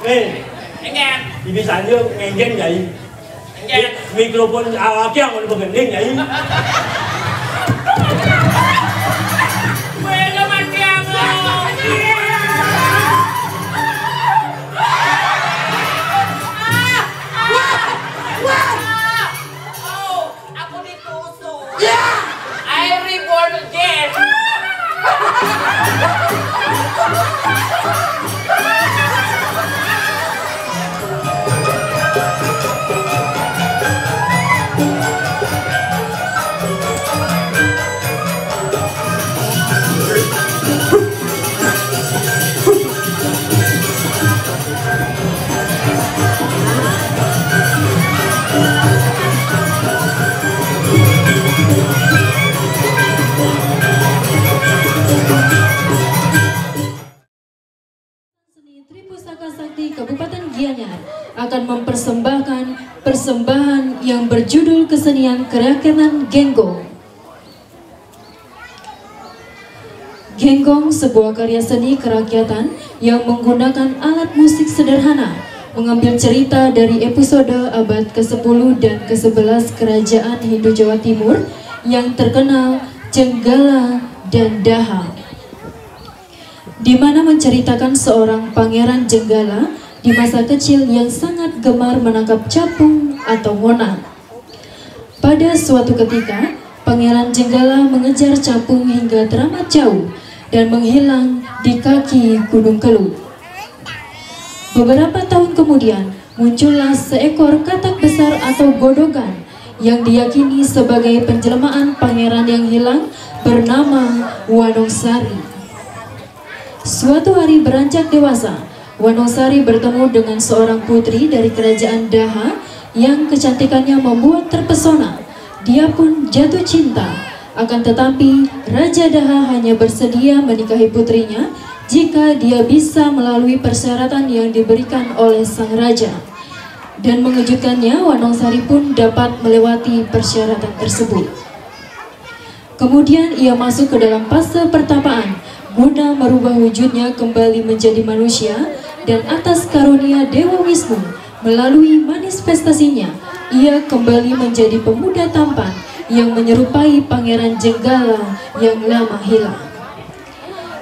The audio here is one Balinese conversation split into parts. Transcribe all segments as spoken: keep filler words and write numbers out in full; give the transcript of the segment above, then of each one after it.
Eh, Enggak. Di bisa aja ngenggeng, Yai. Enggak. Mikrofon awaknya mau dibegending, Yai. Gue udah mati, Abang. Oh, aku ditusuk. Ya. I reborn again. Seni Tripusaka Sakti Kabupaten Gianyar akan mempersembahkan persembahan yang berjudul kesenian kerakyatan Genggong. Genggong, sebuah karya seni kerakyatan yang menggunakan alat musik sederhana, mengambil cerita dari episode abad kesepuluh dan kesebelas Kerajaan Hindu Jawa Timur yang terkenal Jenggala dan Daha, di mana menceritakan seorang Pangeran Jenggala di masa kecil yang sangat gemar menangkap capung atau monang. Pada suatu ketika, Pangeran Jenggala mengejar capung hingga teramat jauh dan menghilang di kaki Gunung Kelut. Beberapa tahun kemudian, muncullah seekor katak besar atau godogan yang diyakini sebagai penjelmaan pangeran yang hilang, bernama Wanong Sari. Suatu hari, beranjak dewasa, Wanong Sari bertemu dengan seorang putri dari kerajaan Daha yang kecantikannya membuat terpesona. Dia pun jatuh cinta. Akan tetapi, Raja Daha hanya bersedia menikahi putrinya jika dia bisa melalui persyaratan yang diberikan oleh sang raja. Dan mengejutkannya, Wanong Sari pun dapat melewati persyaratan tersebut. Kemudian ia masuk ke dalam fase pertapaan guna merubah wujudnya kembali menjadi manusia, dan atas karunia Dewa Wisnu, melalui manifestasinya, ia kembali menjadi pemuda tampan yang menyerupai Pangeran Jenggala yang lama hilang.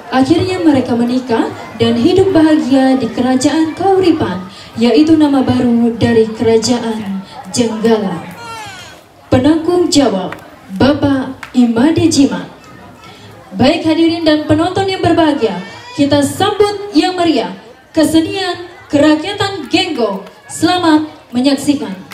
Akhirnya mereka menikah dan hidup bahagia di kerajaan Kauripan, yaitu nama baru dari kerajaan Jenggala. Penanggung jawab, Bapak Imade Jimat. Baik hadirin dan penonton yang berbahagia, kita sambut yang meriah kesenian kerakyatan Genggong. Selamat menyaksikan.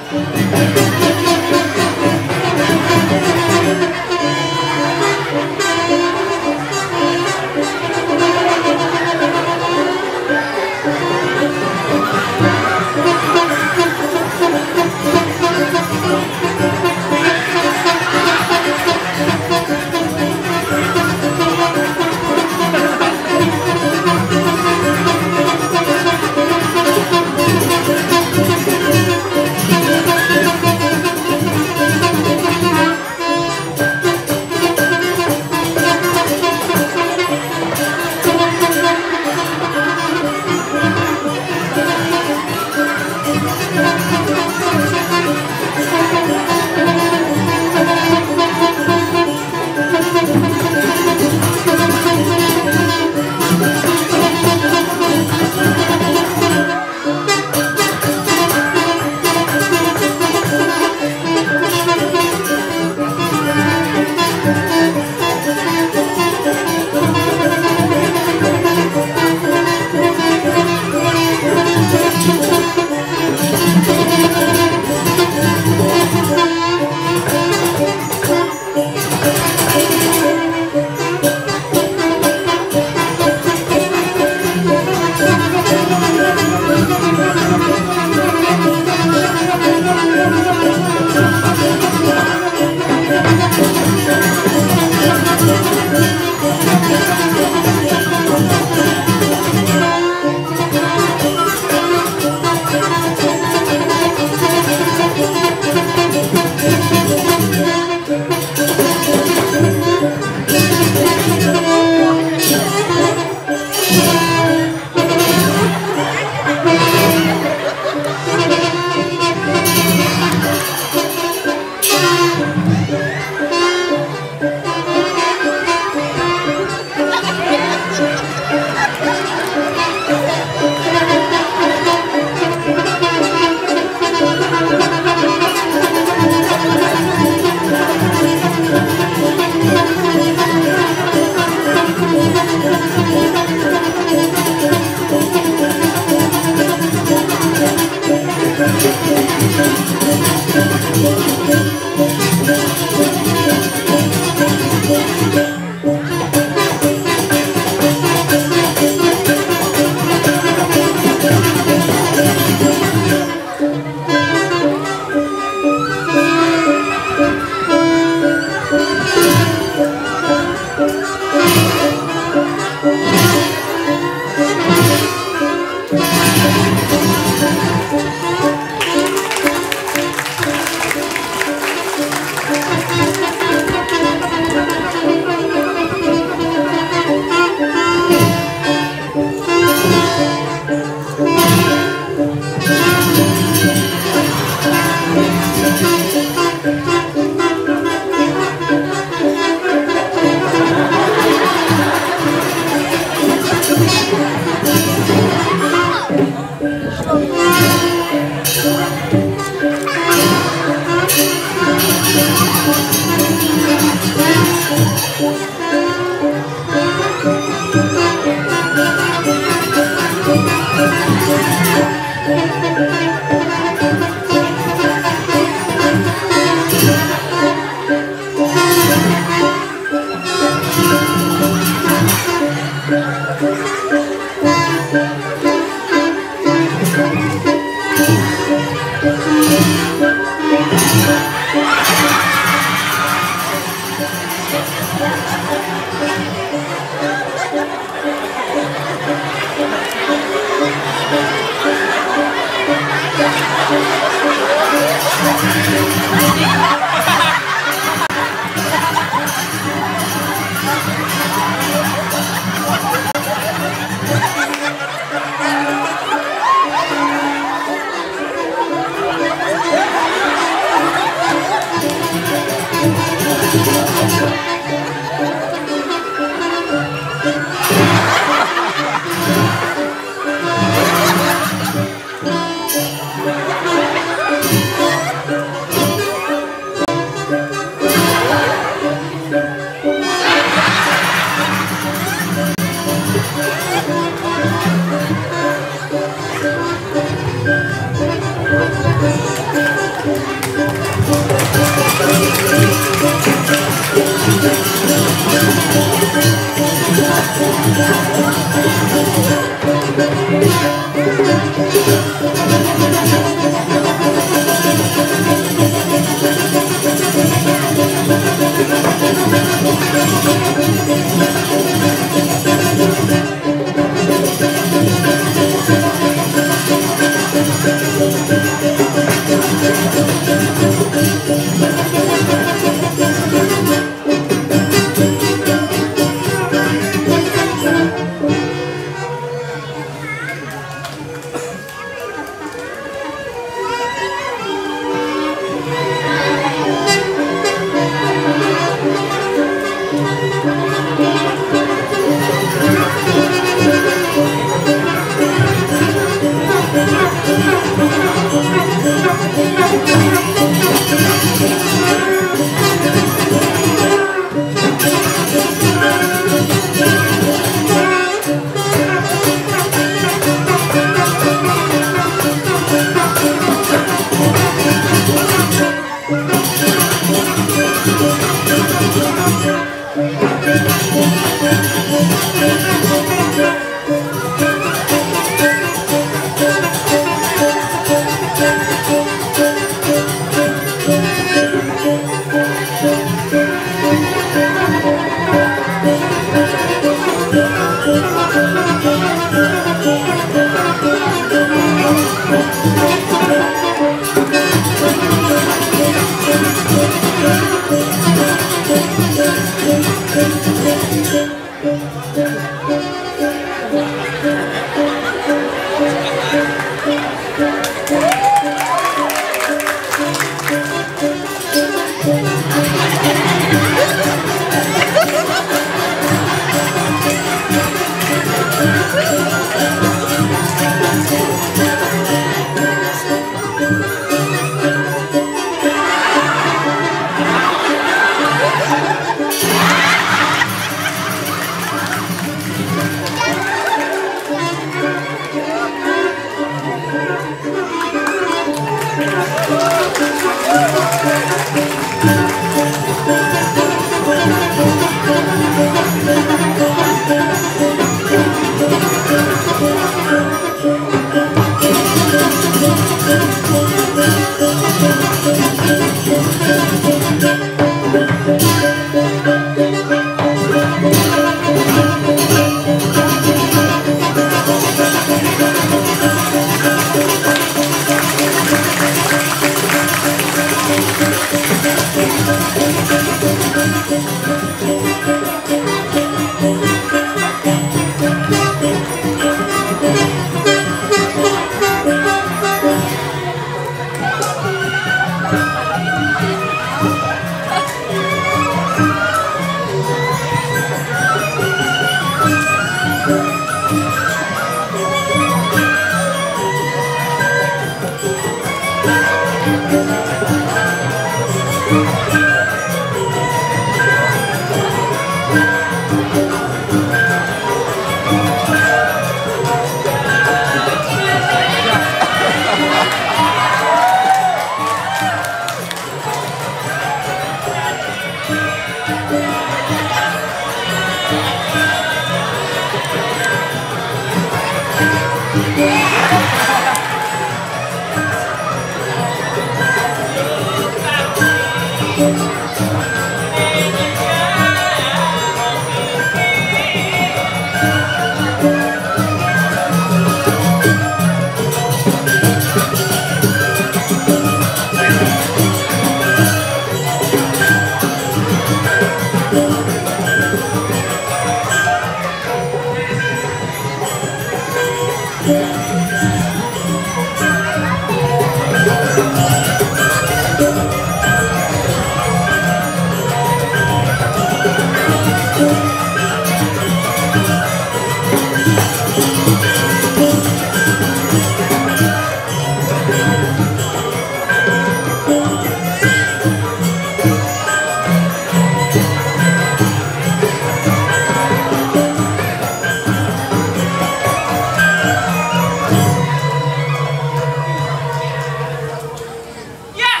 Yah,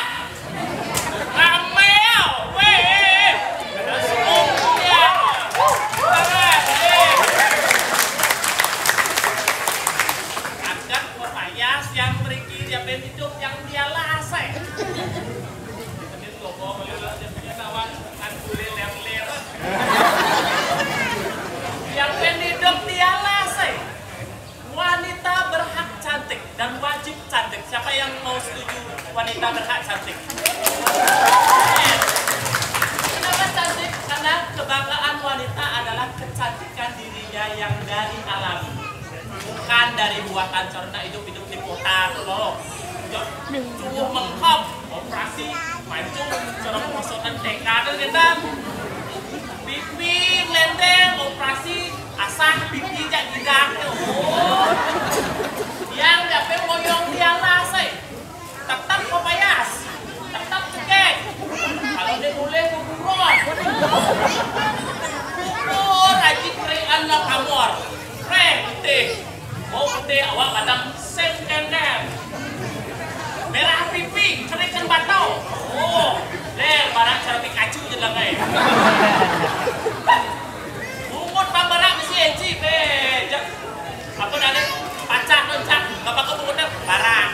rame ya, weh. Ada semuanya. Ada pepayas yang beriki dia hidup yang dia lasai. Ini loh, mau beli lah, dia punya kawan, kan boleh ler-ler. Yang hidup dia lasai. Wanita berhak cantik dan wajib cantik. Siapa yang mau setuju wanita berhak cantik? Kenapa cantik? Karena kebanggaan wanita adalah kecantikan dirinya yang dari alami, bukan dari buatan. Karena hidup-hidup di kota tuh loh. Cowok mengkop, operasi, mancung, cara perosotan T K tuh kita. Pipi ngelendeng, operasi, asah pipi jak jidak. Oh. Yang dapet moyong dia lah, say. Tetap pepayas, tetap cekek. Kalau dia boleh kuburan. Kubur aja kerian lah kamor. Reh, putih. Mau putih awak batang sengkenden. Merah pipi, kerikan batau. Oh, ler, barang cara Pikachu je lah, eh. Bungut pambarak mesti eci, be. Apa dah ni? Pacak tu, cak. Apa kau bungut dah? Barak.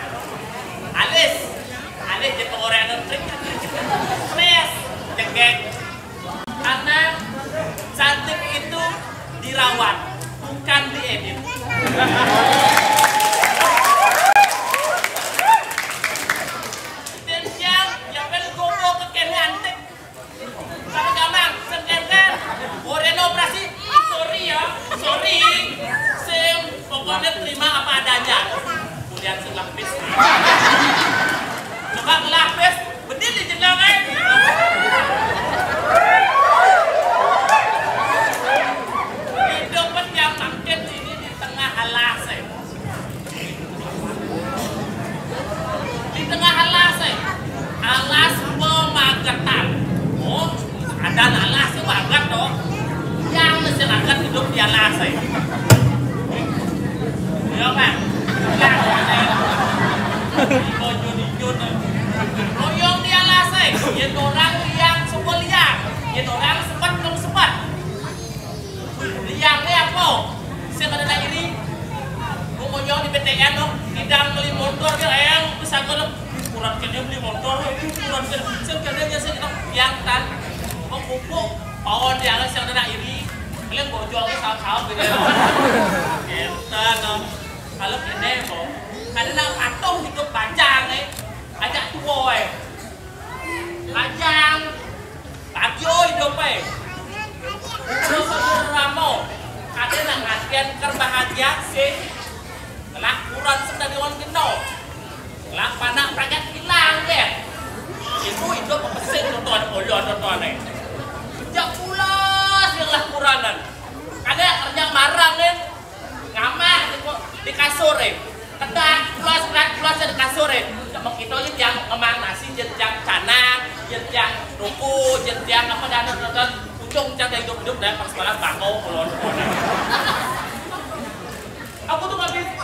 Alis. Alis je pengorean tu. Stres. Jengget. Karena cantik itu dirawat, bukan diedit. Dan yang, yang perlu gogo ke kene antik. Sama gampang, sengkenden. Oreno operasi, sorry ya, sorry. Sim, pokoknya terima apa adanya. Kemudian sing lapis. Coba ngelapis, bener di jenang, eh. Hidup yang makin ini di tengah alas, eh. Di tengah alas, eh. Alas pemagetan. Oh, ada alas sing maget toh. Yang mesti maget hidup di alas, eh. Ya, Pak. Ya, ya. Di bojo di jun, eh. Royong di alas, eh. Yen orang liang sepet liang. Yen orang sepet dong sepet. Liang ni apa? Sing ada nak iri. Pokoknya di P T N tu, kita beli motor ke, yang besar tu. Ukuran kena beli motor, ukuran kena. Sing kena dia sing kita yang tan. Pokok pawon dia sing ada nak iri. Kalian bojong ni sama-sama beda. Enten, kalau kena apa? Ada nak patuh hidup panjang, eh. Ajak tua, eh. Panjang. Tadi oi dope. Umur sumur ramo. Ade nang ngantian ker bahagia sih. Kelak kurang sedari wan geno. Kelak panak pragat hilang deh. Ibu itu pepesin nonton, oleh nonton, eh. Jak pulas yang lah kuranan. Kada kerja marang, eh. Ngamah di ko-, di kasur, eh. Kedak pulas, kedak pulas di kasur, eh. Cuma kita aja yang ngemang nasi, jadi yang canang. Jén tiang ruku, jén tiang apa dah nonton ujung tiang dari hidup-hidup dah pas malam bako ulun. Aku tuh nggak bisa.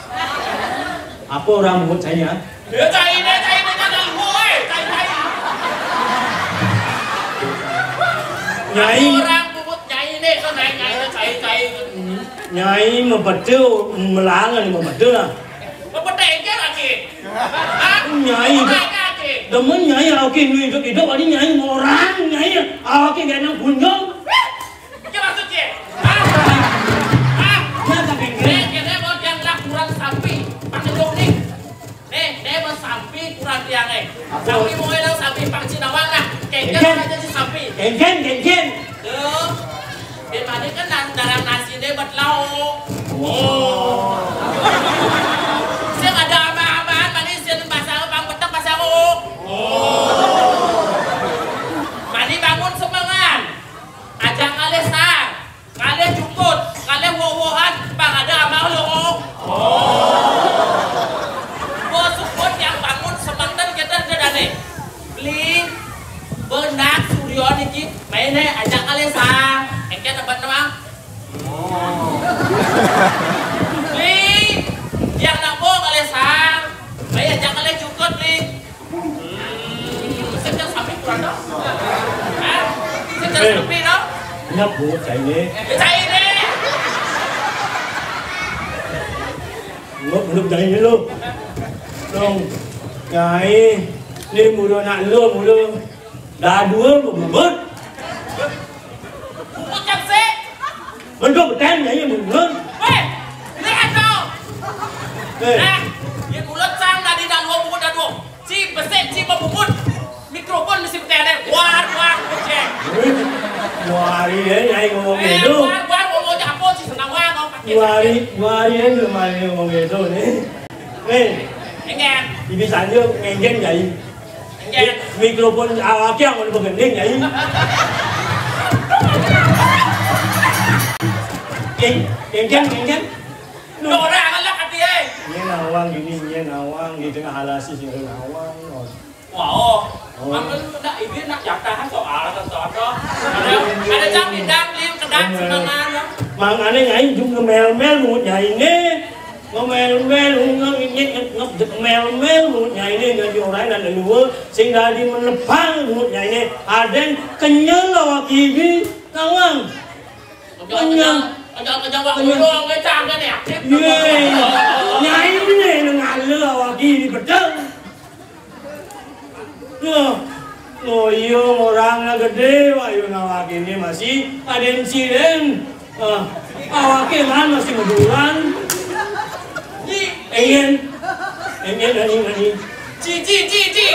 Apa orang bungut cai? Ya, cai ini, cai ini, jangan woi, cai, cai. Nyai. Orang bungut nyai ini, so nyai, nyai, cai, cai. Nyai mapeda, melangan mapeda lah. Mapeda aja lagi. Hah? Nyai. Mapeda aja. Demen nyai, oke, nu hidup-hidup, ada nyai orang, nyai, oke, gak nang gunjung. Apa maksudnya? Hah? Hah? Ya, tapi Nih, kene mau diangkat kurang sampi. Pakai dong nih. Nih, nih mau sampi kurang tiang, eh. Apa? Sampi mau enak, sampi pang Cina mana? Kengken. Kengken aja si sampi. Kengken, kengken. Tuh. Di mana kan nan-, darang nasi deh buat lauk. Oh. Sing ada ama-amaan, mana sing pasang, pang petek pasang lauk. Oh. Mana bangun semangan. Ajak kalih sa, kalih jukut, kalih wowohan, pang ada amal lo. Oh. Bos sukun yang bangun semanten kita dedane. Beli benak suryo niki maine ajak kalih sa. Engke tempat nama. Oh. Beli yang nabo kalih sa. Baik ajak kalih jukut beli. Hmm, sing sampai kurang dah. Hah? Sing Eh. Sampai dah. Nyap bungut cai ini. Eh, cai ini. Nyap bungut cai ini lo. Dong. Nyai, ini mulu nak lo mulu. Dah dua bungut. Bungut cak sih. Mendok betan nyai bungut. Weh, lihat dong. Eh. Nah, ya mulut sang tadi dah dua bungut dah dua. Ci besik, ci mabubut. Mikrofon mesti bertele. War, war, gojek. Wari eh, nyai ngomong Eh, gitu. War, war, ngomong apa sih senang war, ngomong pakai Wari, wari eh, belum ada ngomong gitu nih. Nih, Enggak. Ibi Sanjo ngenggen nyai. Enggak. Mikrofon awake yang mau begending nyai. Eng, enggen, enggen. Lu orang anak hati eh. Ini nawang gini, ini nawang di tengah halasi sing nawang. Wah, oh. Oh. Angkel nak ini nak jatah soal atau apa? Ada, ada jam bidang lim kedang semangan. Mangane nyai juga ngemel-mel bungut nyai ne. Ngemel-mel ngingit ngemel-mel bungut nyai ne jadi orang dan lelua sing dadi menepang bungut nyai ne. Aden kenyel awak ibi nawang. Kenyang. Kenyang, kenyang, wak, kenyang. Ngulung, ngecang, kan, ya? Ye. Nyai ne nengale awak ibi pedang. Nah, ngoyong orang na gede, wayun awak ini masih aden siren. Ah, awake man masih ngedulan. Ji, Engen, engen, engen, engen. Ji, ji, ji, ji.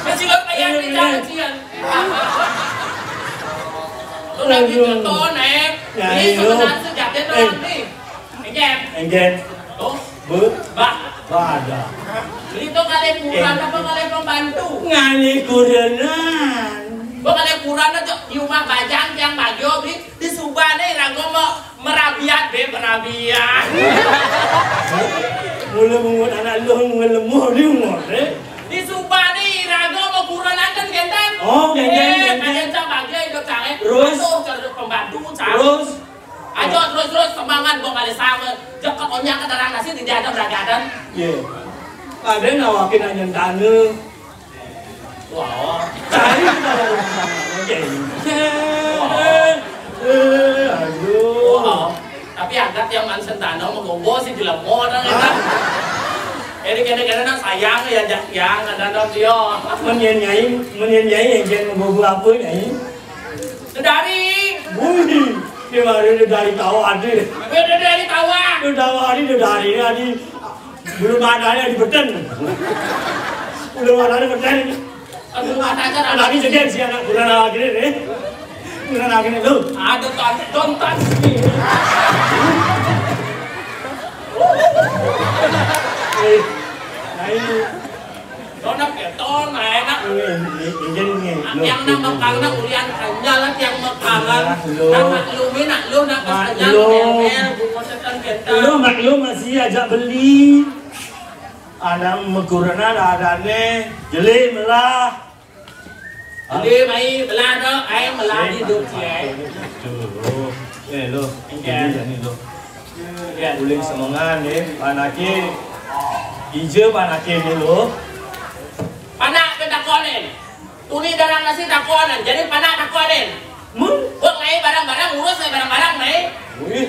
Masih lo payah Engen, kita engen. Ujian. Lo lagi Aduh. Contoh, Nek. Ya, Ini iya. Sebenarnya sejati Eh. Doang, nih. Engen. Engen. Oh. Bu. Bah. Bada. Beli tuh kali kurang Eh. Apa kali pembantu? Ngalih kurenan. Gua kali kurang aja di rumah bajang yang bagio beli di Subane irago mau merabiat be merabiat. Mula mungut anak lu mula lemuh di umur eh. Di Subane irago mau kurenan kan gentan. Oh, gentan, Eh, gentan. Kalian cak bagio hidup cak eh. Terus? Aduh, cari pembantu cak. Terus? Ayo terus-terus semangat gua kali sama. Jeket onyak ke dalam nasi di ada beragadan. Iya. Ada nawakin anyen tane. Wah. Cari kalau oke. Eh, aduh. Wah. Tapi angkat yang mansen tane mau gombo sih jelemo orang itu. Ini kena-kena nak sayang ya jak yang ada dia. Menyen nyai, menyen nyai yang jangan mau apa nyai. Dari. Wih, dia baru dia dari tawa ada. Beda dari tawa. Dia tawa ada dia dari tadi. Belum ada dia di beten. Belum ada di beten. Aduh, ada aja ada. Lagi jadi si anak bulan lagi nih. Bulan lagi nih lu. Ada tuh, ada tonton. Eh, nah ini. Donat ya, ton, enak. Ini, ini, ini, ini. Tiang nak mekang, nak ulian kenyal, tiang mekang. Nah, lu. Nak maklumi, nak lu, nak pas kenyal, Maklum. Mel, bunga tekan kita. Lu maklum masih ajak beli. Anak mekurenan adane, jeli melah. Uli mai belah tu, ai belah di duk si ai. Tuh, eh lo, ini jadi lo. Ya. Uling semengan ni, panake ija panake ni lo. Panak ke takonin. Tuni darang nasi takonin. Jadi panak takonin. Mun? Buat ngai barang-barang, urus ngai barang-barang ngai. Wih.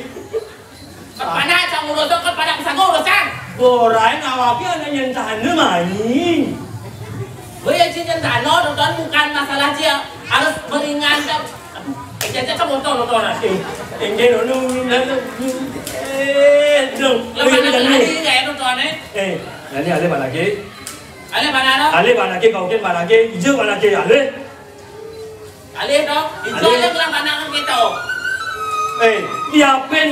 Kepala cang urusan, kepala pesago urusan. Borai ngawaki anak nyentana main. Boya cing nyentana, tuan bukan masalah dia harus meringankan. Jaja cang motor motor nanti. Engke nunu nunu. Eh, dong. Lepas nanti lagi kayak tuan eh. Eh, nanti ada apa lagi? Ada mana ada? Ada apa lagi? Kau kan apa lagi? Hijau apa lagi? Ada. Alih to, itu alih. Aja ngelah pandangan kita. Eh, nyiapin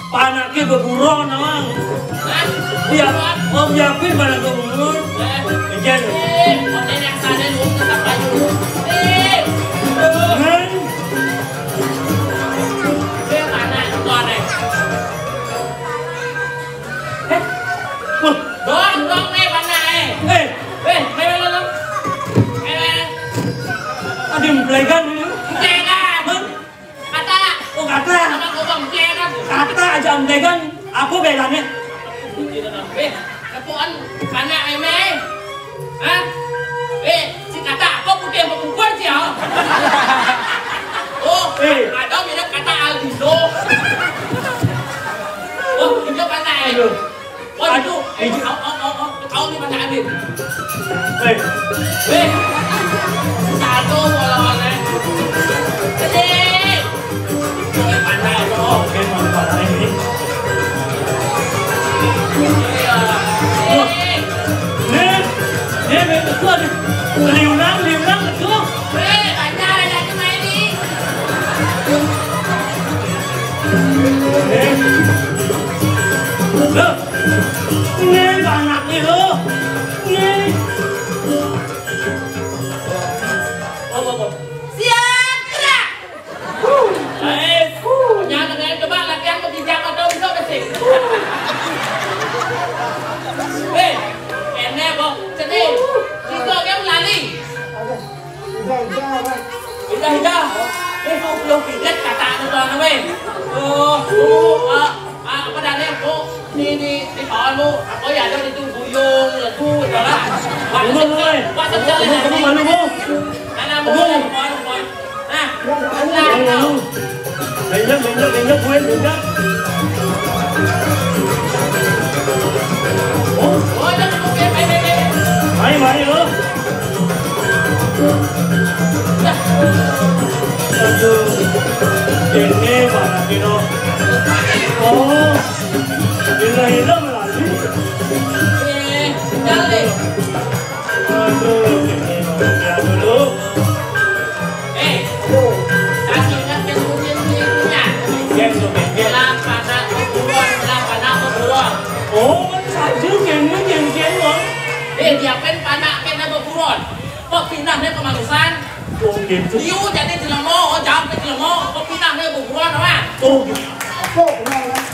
panaknya beburon, Mang. Hah? Iya, mau nyiapin panak beburon. Eh. Iya. Eh, model yang sana lu, tetap aja lu. Eh. Kan? Eh, mana itu aneh? Eh. Wah. Dong, dong, nih, mana, eh? Eh. Eh, mana, mana, mana? Eh, mana? Ada yang belegan ini. Belegan. Hah? Kata. Oh, kata. Sama gua bang, belegan. Kata aja belegan. Apa bedanya? Eh, kepuan, mana, eh, meh? Hah? Eh, si kata apa putih apa putih sih, ya? Oh, eh. Ada mirip kata albino. Oh, itu mana, eh? Aduh. Waduh, eh, au, au, au, au, au, ni mana Adit? Eh. Eh. Satu bola mana? Sedih. Boleh pandai tu. Oke, mana pandai ni? Iya. Loh. Eh. Ni, ni, ni, betul ni. Liunang, liunang, betul. Eh, banyak ada tu main ni. Eh. Loh. Ni anak ni tu. Ni. Siap gerak. Nice. Jangan, jangan, coba latihan berjejak atau besok besok. Hei, ini, Bok. Sini. Kita kan lari. Ida, ida, weh. Ida, ida. Weh, kok belum pijet kata anu tuan, weh. Oh, oh, ah, ah, apa dah ni? Oh, ni, ni, ni kawan mu. Apa ya ada di tu buyung, lagu, itulah. Wah, tunggu, tunggu, weh. Wah, tunggu, tunggu, tunggu, malu, bu. Anak mu, kawan, kawan. Nah, nah, nah. Tunggu. Banyak, banyak, banyak, buin, banyak. Oh. Mari, mari, lo. Aduh. Ini mana, Pino? Oh. Gila, gila, lagi. Eh, dale. Aduh, ini manusia dulu. Eh, kasih ingat yang mungkin punya. Yang tu, yang. Lah, panak beburon, lah, panak beburon. Oh, saja kena jengkel, Bang. Eh, siapin panak kena beburon. Kok pinahnya ke manusan? Oh, gitu. Liu jadi jelema, oh, jam ke jelema. Kok pinahnya beburon, apa? Oh, gitu. Apa benar, Bang?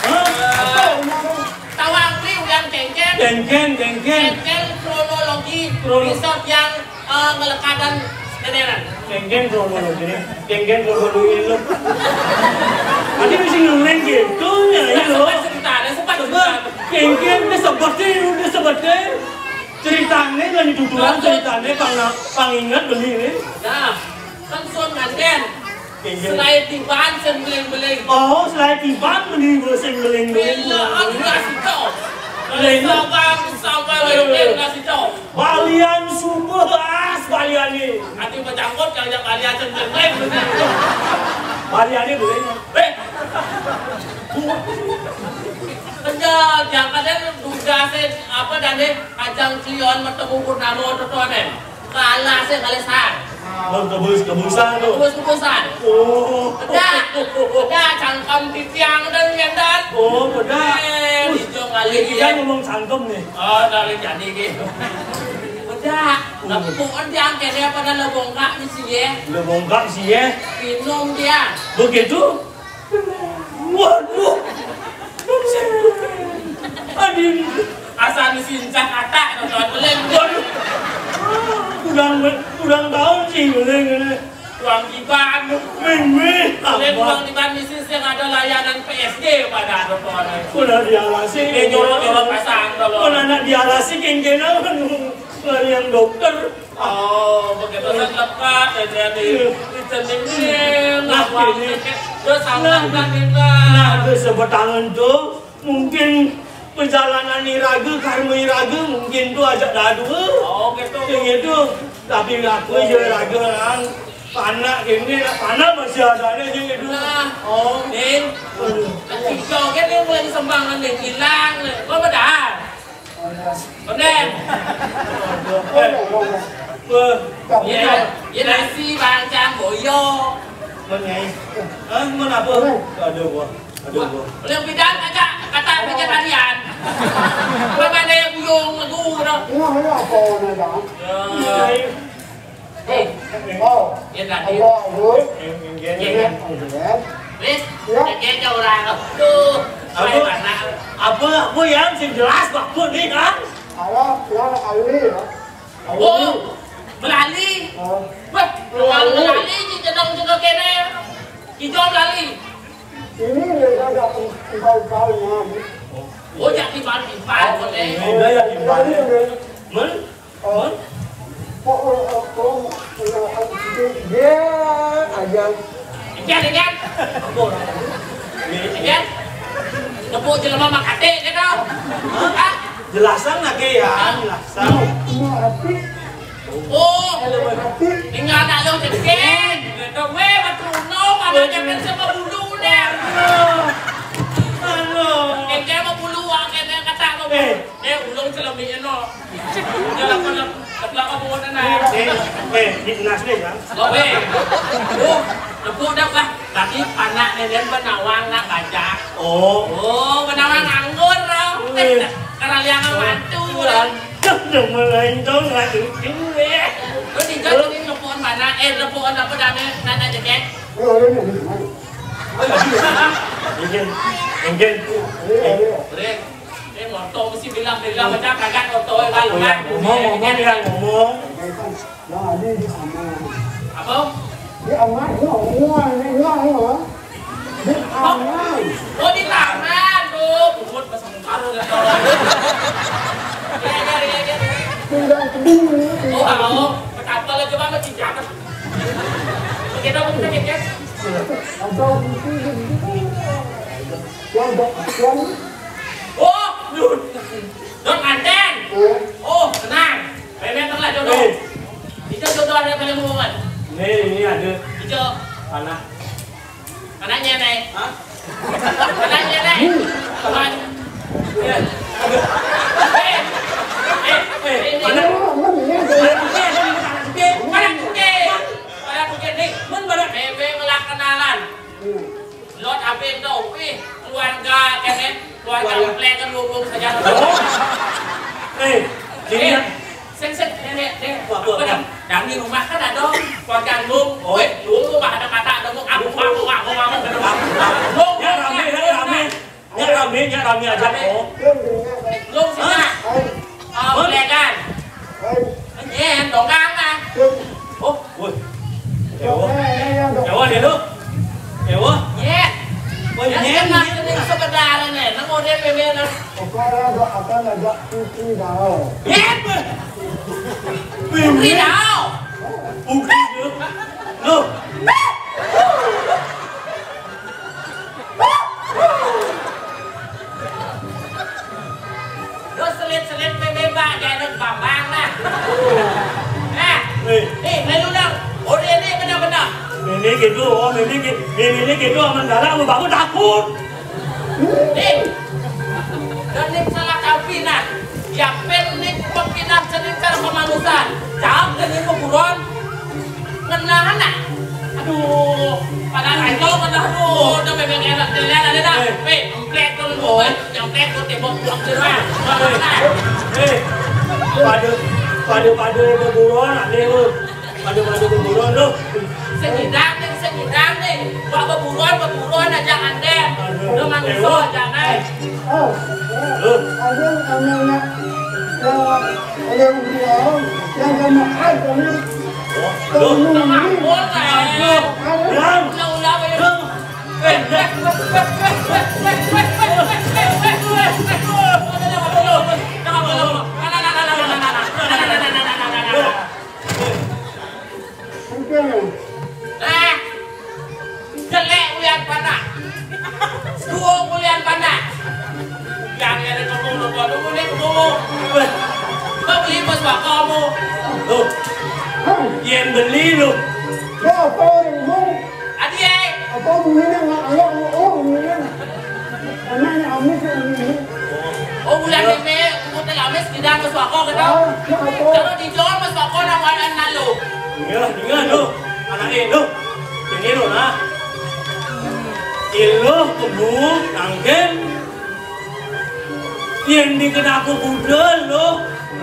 Hah? Apa benar, Bang? Tawang beli ulian kengken. Kengken, kengken. Kengken kronologi. Krono- riset yang, eh, ngelekadan neneran. Kengken kronologi ni. Kengken kronologi lo. Adi mesti ngeleng gitu ya, ya lo. Sempat cerita, ada sempat cerita. Kengken ni sebetulnya, udah sebetulnya. Ceritanya kan itu tuan, ceritanya pang, pang ingat beli ni. Nah, kan sun nganten. Selain tiban, sing beling-beling. Oh, selain tiban, meni sing beling-beling. Bila aku nasi cok. Beling. Sabar, sabar, beling nasi cok. Balian super as, balian ni. Nanti berjanggut, kalau jangan balian sing beling-beling. Balian ni beling. Eh. Kerja, jangan ada duga saya, apa, dan dia kacang cion, bertemu purnama, tuan, eh. Kalah sih, kalah sah. Oh, kebus, kebusan tu. Kebus, kebusan. Oh. Pedak. Pedak, cangkem titiang dan ngendat. Oh, pedak. Eh, hijau kali dia. Dia ngomong cangkem ni. Oh, dari jadi gitu. Pedak. Tapi bukan dia angkat dia pada lebongkak ni sih, ya. Lebongkak sih, ya. Minum dia. Begitu? Waduh. Adin. Asal ni sincah katak, tuan. Boleh. Waduh. Kurang, kurang tahun sih, ngene, ngene. Uang kiban. Min, min. Oleh uang kiban misi sing ada layanan P S G pada ada orang. Udah dialasi. Ini nyorot-nyorot pasang kalau. Mana nak dialasi, kengkena kan lari yang dokter. Oh, begitu kan lekat, ya, jadi. Iya. Di sini, nah, nah, ini. Terus sama kan kita. Nah, terus sebetangan tuh. Mungkin perjalanan iraga, karma iraga, mungkin tu ajak dadua. Oh, gitu. Yang itu, tapi apa je raga orang panak kini, nak panak masih ada ni je gitu. Nah. Oh. Din. Aduh. Nak tiga kan dia mulai sembang ni, hilang ni. Kau bedah? Benar. Eh. Ya, ya nasi bang cang boyo. Mana? Hah? Mana apa? Ada buah. Aduh, gua. Boleh pindah aja kata vegetarian. Apa mana yang buyung lagu tu? Ini apa orang dah? Ya. Eh, oh. Ya tadi. Apa, apa? Yang, yang gini. Ya, ya. Yang gini. Wis, ya. Yang gini orang tu. Apa? Saya mana? Apa, apa yang sing jelas apa ni, kan? Alah, ya, air ya. Oh, melali. Oh. Wah, orang melali ni jenang juga kene. Hijau melali. Ini mereka dah empat tahun ya. Oh, jadi baru empat boleh. Ini dah ya empat. Men? Oh. Kok, kok, kok, kok, dia aja. Ikan, ikan. Ikan. Tepuk jelema makatik ke tau? Hah? Jelasan lagi ya, jelasan. Mau hati. Oh, tinggal nak lo cekeng. Kata, weh, betul no, mana jangan sama bulu deh. Aduh. Kengkeng mau bulu, ah, kengkeng kata mau bulu. Eh. Eh, ulung celemi no. Dia lakukan lakukan apa buat anak. Eh, eh, di nas ni, Jang. Oh, weh. Oh, tepuk dah, bah. Tapi panak ni dia benawang nak bajak. Oh. Oh, benawang anggur tau. Eh. Karaliangan mantu lah. Dah, dah mulai dong, lah, cucu, eh. Kau tinggal ni lepuan mana? Eh, lepuan apa dah ni? Nak, nak jaket? Mungkin, mungkin. Boleh. Eh, motor mesti bilang-bilang macam kagak motor, eh, bang. Oh, ya, ngomong, ngomong, ya, ngomong. Apa? Di amat, no, no, no, no. Di amat. Oh, di tangan tu. Bungut pasal mengkara dah. Ya, ya, ya, ya. Tinggal kedua. Oh, oh. Betapa lah coba bertindak. Kita pun kita kekes. Atau mungkin yang dok, yang. Oh, Don. Don Kanten. Oh. Oh, tenang. Remeh lah jodoh. Eh. Itu jodoh ada paling hubungan. Ni, ni ada. Itu. Anak. Anaknya, Nek. Hah? Anaknya, Nek. Tuhan. Ya. Aduh. Eh. Eh, eh, ini. Mana? Mana tukik? Mana tukik? Mana tukik, nih? Mun mana? Bebe ngelak kenalan. Lot ape to, wih, keluarga kene, keluarga Keluarga. Emplek kan lurung saja. Oh. Eh, jadi Eh, ya. Sing, sing, nenek, nenek. Apa, apa, Apa apa? Dang? Dang di rumah kan ada keluarga lu. Oh. Wih, lu, lu mah ada kata ada lu, aku, aku, aku, aku, aku, aku. Lu, Ya, rame, ya, rame. Ya, rame, ya, rame aja, Rame. Oh. Lu sih, Hah? Nak. Ah, Hah? Emplek kan? Nyen, dongkang lah. Oh, woi. Ewa. Ewa deh lu. Ewa. Nyen. Woi, Ya, nyen, kan nyen. Ini sekedar ini. Nang udah bebe nang. Apa ya, Dok? Apa ngajak Putri Dao? Nyen. Putri Dao. Putri Dao. Lu. Lu selit-selit bebebak, jangan bambang lah. Nah, Eh. Nih, lalu dong. Oh, dia ni benar-benar. Ini gitu, oh, ini gitu. Ini, ini gitu, aman dalam, baru takut. Nih, dan ni salah kau pinah. Yapin ni pepinah sening cara pemanusan. Cak, dan ni pemburuan. Kena anak. Aduh, padahal ayo kena aduh, udah memang enak dilihat ada dah. Eh. Weh, emplek tu lu, eh. Yang emplek tu tembok pulang jerah. Eh, pada, pada, pada berburon, ada lu. Pada, pada berburon lu. Segidang ni, segidang ni. Buat berburon, berburon aja anda. Aduh, Udah manusia ewa. Aja anda. Oh, Lu. Ada yang nak, yang, yang, Yang sama aja nih. Loh, ini. Ulang, ulang, ulang. Eh, jelek ulian panah. Duo ulian panah. Yang ada kamu nonton dulu nih, kamu. Kau beli pas kamu. Loh, yang beli lu. Ya, apa yang mau? Adi, eh. Apa bunyinya nggak ayo, oh, oh, bunyinya. Karena ini amis ya, ini. Oh, bulan ini, umur teh amis, tidak ke suako, gitu. Ah, ya, apa? Kalau dijual ke suako, nawaran lalu. Iya, iya, lo. Anak ini, lo. Ini lo, nah. Ilo, kebun, anggen. Yang dikenapa budal, lo.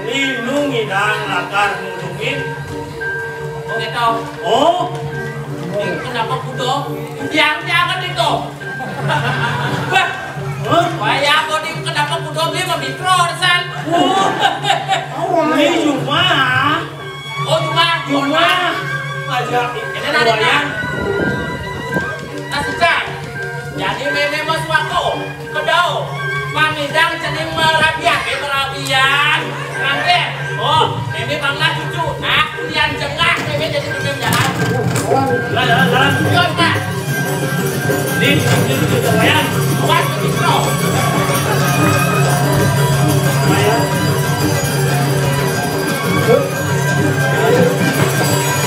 Lindung, ngidang, lakar, nulungin. Oh, gitu. Oh. Ini kenapa kudo? Biar jangan itu. Wah. Hah? Wayah kok di kenapa kudo beli mah mikro, San. Oh. Ini cuma. Oh, cuma. Cuma. Aja. Ini nanti, lumayan. Nah, sudah. Jadi meme mas wako. Kedau, pamidang cening merabian, eh, merabian. Nanti, oh, ini bangla cucu. Nah, kulian jengah, ini jadi dunia jalan. Jalan, jalan, jalan. Yuk, Pak. Ini, ini, ini, lumayan. Awas, begitu. Lumayan.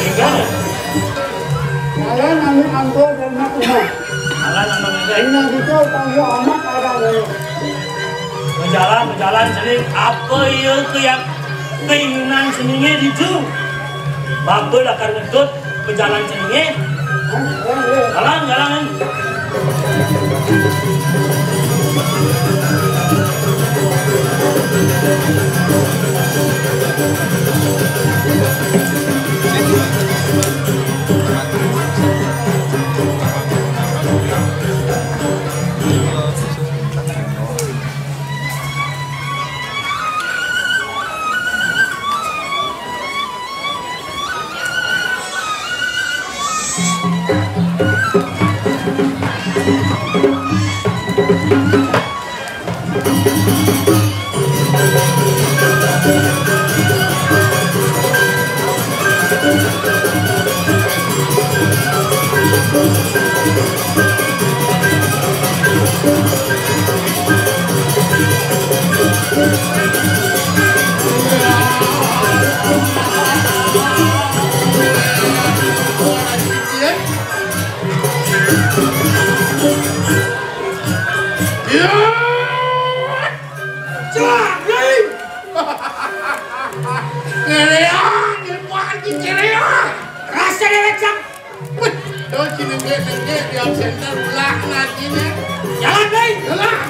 Tinggal. Kalian ambil angkot dan nak rumah. Kalian ambil angkot. Ini gitu, tanggung amat ada nih. Berjalan, berjalan, sini. Apa iya ke yang keinginan seningnya itu? Bapa lah kan ngedut, berjalan seningnya. Jalan, jalan. Ngeleang, ilmuwan ki ngeleang. Rasa dewek, Cak. Wih, do cinengge-nengge di absenter ulah ngajinya. Jalan, Bang. Jalan.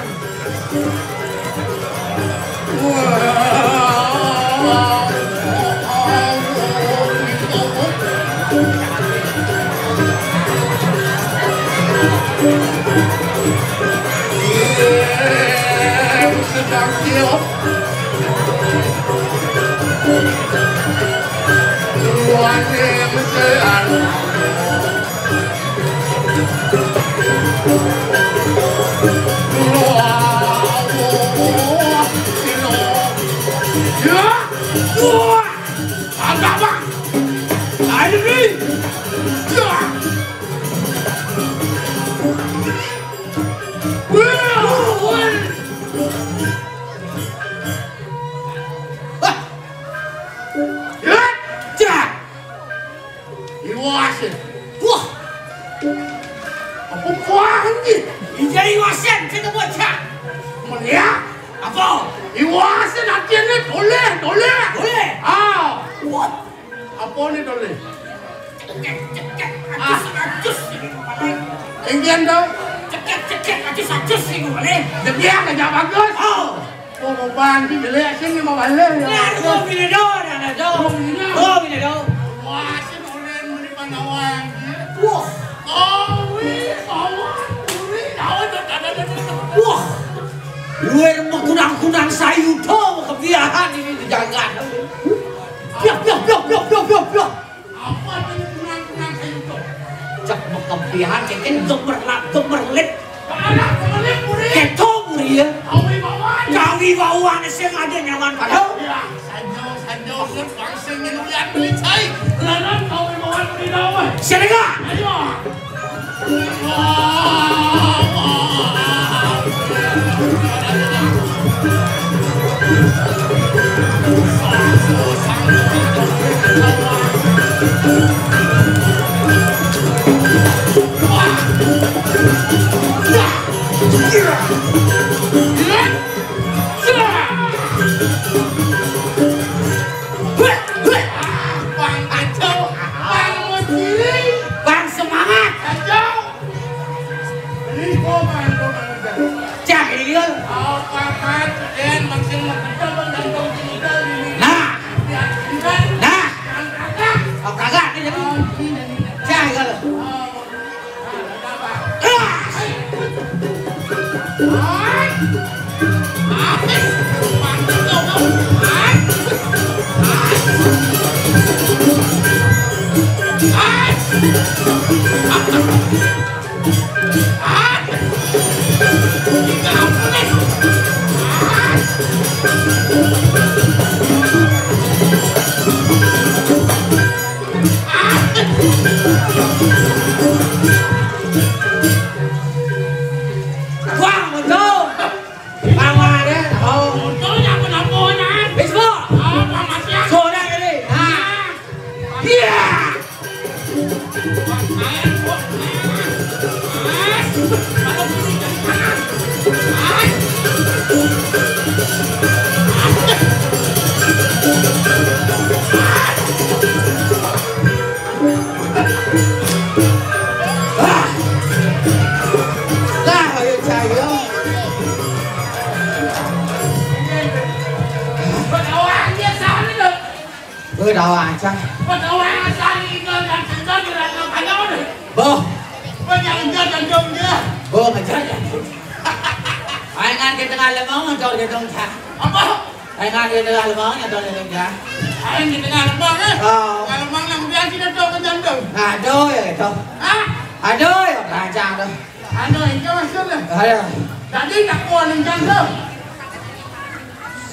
Wah. Sedang dia. Tuhan yang besar. Ya. Wah. Agak, Bang. Ayo, Bang. Ya. Wah. Wah. Ya. Cak. Iwasin. Wah. Apa kuah ni? Ija iwasin, kita buat cak. Mana? Apa? Iwasin artinya boleh, boleh. Boleh? Ah. Wah. Apa ni boleh? Cekek, cekek, acus, acus. Enggian dong. Cekek, cekek, acus, acus. Ini boleh. Dia kerja bagus. Oh. Oh, mau bantu jelek sini mau balik ya. Nah, gua bini do, nah, nah, do. Oh, bini do. Oh, bini do. Wah, sini oleh meni panawang. Wah. Oh, wih, oh, wih, oh, dah, dah, dah, dah, dah. Wah. Luar mengkunang-kunang sayuto kebiahan ini dijaga. Biar, Blok, blok. Apa tadi kunang-kunang saya itu? Cek bekebihan, cek gemerlap, gemerlip. Kemana? Kemerlip, Puri. Keto, Puri, ya. Kawi bawaan. Kawi bawaan, sing ada nyaman pada. Ya, sanjo, sanjo, nget, bangsa ngenulian beli cai. Laran kawi bawaan, Puri, dawa. Silakan. Ayo. Bang Kacau, Bang Mujiri, Bang Semangat. Kacau. Ini kau main, kau main, kau main. Cah, ini dia. Oh, paman, den, maksud mau kita, Bang, dan kau tinggal di sini. Nah. Ya, ini kan. Nah. Yang kakak. Oh, kagak, ini jadi. Oh, ini, ini. Cah, kalau. Oh, Wah, betul. Pamannya, oh. Betul, ya, benar, benar. Bisbo. Oh, Pak Mas, ya. Sore ini. Nah. Iya. Lah, ayo, cah, yo. Weh, dawa aja. Boh. Boh, ngejar ya. Ayo, ngan kita ngalem, mau ngejar gedong, cah. Apa? Aing ngan di tengah lembang, ya, dong, ya, dong, ya. Aing di tengah lembang, eh? Oh. Kalau lembang nang biasa dah tahu ke jantung. Aduh, ya, gitu. Hah? Aduh, ya, rancang tuh. Aduh, itu maksudnya. Ayo. Tadi tak kuat nih jantung.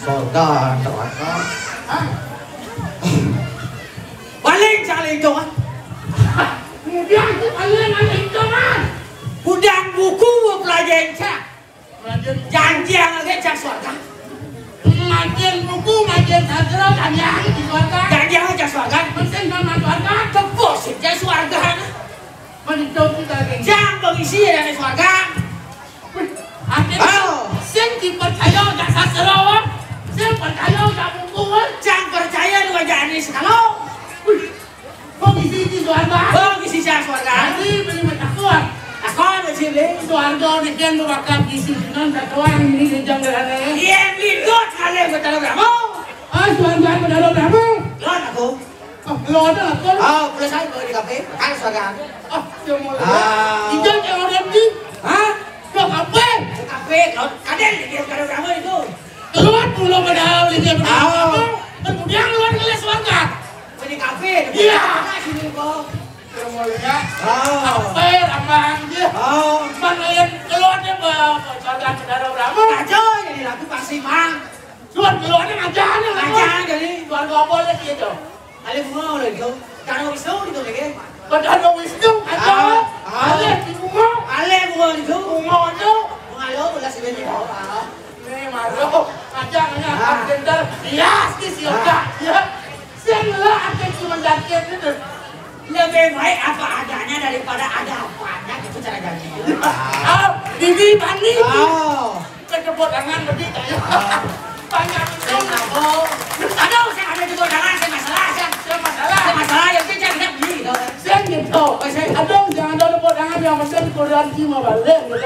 Soda, terasa. Hah? Paling cari itu, kan? Kemudian itu kalian ada hitungan. Gudang buku mau pelajarin, cak. Janjian lagi cak swarga. Ngajian buku, ngajian sastra, janjian di swarga. Janjian cak swarga. Penting sama swarga. Keposip cak swarga. Mending kita lagi. Jang pengisi ya dari swarga. Akhirnya, oh. Sing dipercaya cak sastra, sing percaya cak buku. Jang percaya dua jani sekalo. Wih. Kok isi-isi swarga? Kok isi-isi swarga? Tadi beli mie takon. Takon, beli. Swarga bikin lu bakal isi dengan satuan ini di jam berane. Iya, ini dot kali Betara Brahma. Ah, swarga Betara Brahma. Lot aku. Oh, lo ada apa? Oh, boleh saya bawa di kafe. Kan swarga. Oh, dia mau. Ah. Ijo yang orang di. Hah? Lo kafe? Kafe, lot. Kadang dia Betara Brahma itu. Keluar pulau padahal ini. Oh. Kemudian keluar ke swarga. Di kafe. Iya. Sini kok. Terus mau lihat. Oh. Apa namanya? Oh. Mana yang keluarnya, Pak? Saudara-saudara berapa? Aja jadi lagu pasti, Mang. Keluar keluarnya aja nih, Mang. Aja jadi. Keluarga apa lagi itu? Alih bunga oleh itu. Karena Wisnu gitu lagi. Karena Wisnu aja. Ah. Ah. Alih di bunga. Alih bunga itu. Bunga itu. Bunga lo udah sih ini. Oh, ah. Ini malu. Aja, aja. Ah. Bentar. Iya, sih, sih, ah. Udah. Ya. Sing lah, aku cuma jaket itu. Lebih baik apa adanya daripada ada apanya, gitu cara jadinya. Oh, ini Bani. Oh. Kejebot tangan berarti kayak. Oh. Banyak itu. Sing apa? Aduh, saya ada jebot tangan, saya masalah, saya. Saya masalah. Saya masalah, ya, saya jangan beli, gitu. Saya gitu. Oh, saya. Aduh, jangan ada jebot tangan yang macam kurang cima balik, gitu.